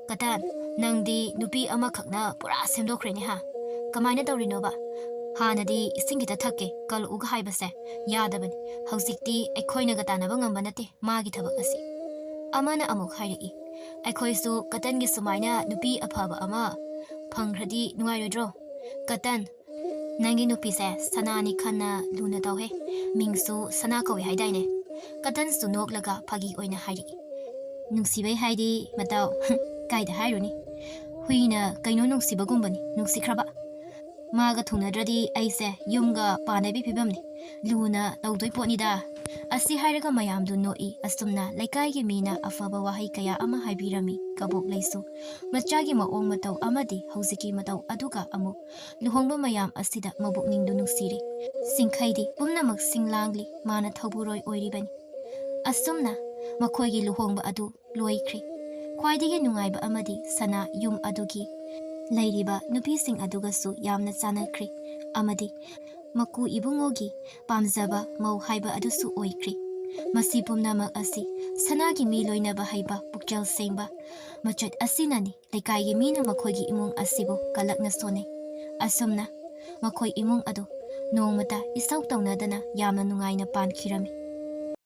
"ꯀꯇꯟ, ꯅꯪꯗꯤ ꯅꯨꯄꯤ ꯑꯃꯈꯛꯅ ꯄꯨꯔꯥ ꯁꯦꯝꯗꯣꯛꯈ꯭ꯔꯦꯅꯦ ꯍꯥ? ꯀꯃꯥꯏꯅ ꯇꯧꯔꯤꯅꯣꯕ? ꯍꯥꯟꯅꯗꯤ ꯏꯁꯤꯡ ꯈꯤꯇ ꯊꯛꯀꯦ, ꯀꯜꯂꯛꯎꯒ ꯍꯥꯏꯕꯁꯦ ꯌꯥꯗꯕꯅꯤ꯫ ꯍꯧꯖꯤꯛꯇꯤ ꯑꯩꯈꯣꯏꯅꯒ ꯇꯥꯟꯅꯕ ꯉꯝꯕ ꯅꯠꯇꯦ ꯃꯥꯒꯤ ꯊꯕꯛ ꯑꯁꯤ꯫" ꯑꯃꯅ ꯑꯃꯨꯛ ꯍꯥꯏꯔꯛꯏ, "ꯑꯩꯈꯣꯏꯁꯨ ꯀꯇꯟꯒꯤ ꯁꯨꯃꯥꯏꯅ ꯅꯨꯄꯤ ꯑꯐꯕ ꯑꯃ ꯐꯪꯈ꯭ꯔꯗꯤ ꯅꯨꯡꯉꯥꯏꯔꯣꯏꯗ꯭ꯔꯣ? ꯀꯇꯟ, ꯅꯪꯒꯤ ꯅꯨꯄꯤꯁꯦ ꯁꯅꯥꯅꯤ ꯈꯟꯅ ꯂꯨꯅ ꯇꯧꯍꯦ꯫ ꯃꯤꯡꯁꯨ ꯁꯅꯥ ꯀꯧꯏ ꯍꯥꯏꯗꯥꯏꯅꯦ?" ꯀꯇꯟꯁꯨ ꯅꯣꯛꯂꯒ ꯐꯥꯒꯤ ꯑꯣꯏꯅ ꯍꯥꯏꯔꯛꯏ꯫ "ꯅꯨꯡꯁꯤꯕꯩ ꯍꯥꯏꯗꯤ ꯃꯇꯥꯎ, ꯀꯥꯏꯗ ꯍꯥꯏꯔꯨꯅꯤ? ꯍꯨꯏꯅ ꯀꯩꯅꯣ ꯅꯨꯡꯁꯤꯕꯒꯨꯝꯕꯅꯤ, ꯅꯨꯡꯁꯤꯈ꯭ꯔꯕ?" ꯃꯥꯒ ꯊꯨꯡꯅꯗ꯭ꯔꯗꯤ ꯑꯩꯁꯦ ꯌꯨꯝꯒ ꯄꯥꯟꯅꯕꯤ ꯐꯤꯕꯝꯅꯤ꯫ ꯂꯨꯅ ꯇꯧꯗꯣꯏ ꯄꯣꯠꯅꯤꯗ꯫ ꯑꯁꯤ ꯍꯥꯏꯔꯒ ꯃꯌꯥꯝꯗꯨ ꯅꯣꯛꯏ꯫ ꯑꯁꯨꯝꯅ ꯂꯩꯀꯥꯏꯒꯤ ꯃꯤꯅ ꯑꯐꯕ ꯋꯥꯍꯩ ꯀꯌꯥ ꯑꯃ ꯍꯥꯏꯕꯤꯔꯝꯃꯤ꯫ ꯀꯕꯣꯛꯂꯩꯁꯨ ꯃꯆꯥꯒꯤ ꯃꯑꯣꯡ ꯃꯇꯧ ꯑꯃꯗꯤ ꯍꯧꯖꯤꯛꯀꯤ ꯃꯇꯧ ꯑꯗꯨꯒ ꯑꯃꯨꯛ ꯂꯨꯍꯣꯡꯕ ꯃꯌꯥꯝ ꯑꯁꯤꯗ ꯃꯕꯨꯛꯅꯤꯡꯗꯨ ꯅꯨꯡꯁꯤꯔꯦ꯫ ꯁꯤꯡꯈꯩꯗꯤ ꯄꯨꯝꯅꯃꯛ ꯁꯤꯡ ꯂꯥꯡꯂꯤ꯫ ꯃꯥꯅ ꯊꯧꯕꯨꯔꯣꯏ ꯑꯣꯏꯔꯤꯕꯅꯤ꯫ ꯑꯁꯨꯝꯅ ꯃꯈꯣꯏꯒꯤ ꯂꯨꯍꯣꯡꯕ ꯑꯗꯨ ꯂꯣꯏꯈ꯭ꯔꯦ꯫ ꯈ꯭ꯋꯥꯏꯗꯒꯤ ꯅꯨꯡꯉꯥꯏꯕ ꯑꯃꯗꯤ ꯁꯅꯥ ꯌꯨꯝ ꯑꯗꯨꯒꯤ ꯂꯩꯔꯤꯕ ꯅꯨꯄꯤꯁꯤꯡ ꯑꯗꯨꯒꯁꯨ ꯌꯥꯝꯅ ꯆꯥꯟꯅꯈ꯭ꯔꯦ ꯑꯃꯗꯤ ꯃꯀꯨ ꯏꯕꯨꯡꯉꯣꯒꯤ ꯄꯥꯝꯖꯕ ꯃꯧ ꯍꯥꯏꯕ ꯑꯗꯨꯁꯨ ꯑꯣꯏꯈ꯭ꯔꯦ꯫ ꯃꯁꯤ ꯄꯨꯝꯅꯃꯛ ꯑꯁꯤ ꯁꯅꯥꯒꯤ ꯃꯤ ꯂꯣꯏꯅꯕ ꯍꯩꯕ, ꯄꯨꯛꯆꯦꯜ ꯁꯦꯡꯕ ꯃꯆꯠ ꯑꯁꯤꯅꯅꯤ꯫ ꯂꯩꯀꯥꯏꯒꯤ ꯃꯤꯅ ꯃꯈꯣꯏꯒꯤ ꯏꯃꯨꯡ ꯑꯁꯤꯕꯨ ꯀꯂꯛꯅ ꯁꯣꯟꯅꯩ꯫ ꯑꯁꯨꯝꯅ ꯃꯈꯣꯏ ꯏꯃꯨꯡ ꯑꯗꯨ ꯅꯣꯡꯃꯇ ꯏꯁꯧ ꯇꯧꯅꯗꯅ ꯌꯥꯝꯅ ꯅꯨꯡꯉꯥꯏꯅ ꯄꯥꯟꯈꯤꯔꯝꯃꯤ꯫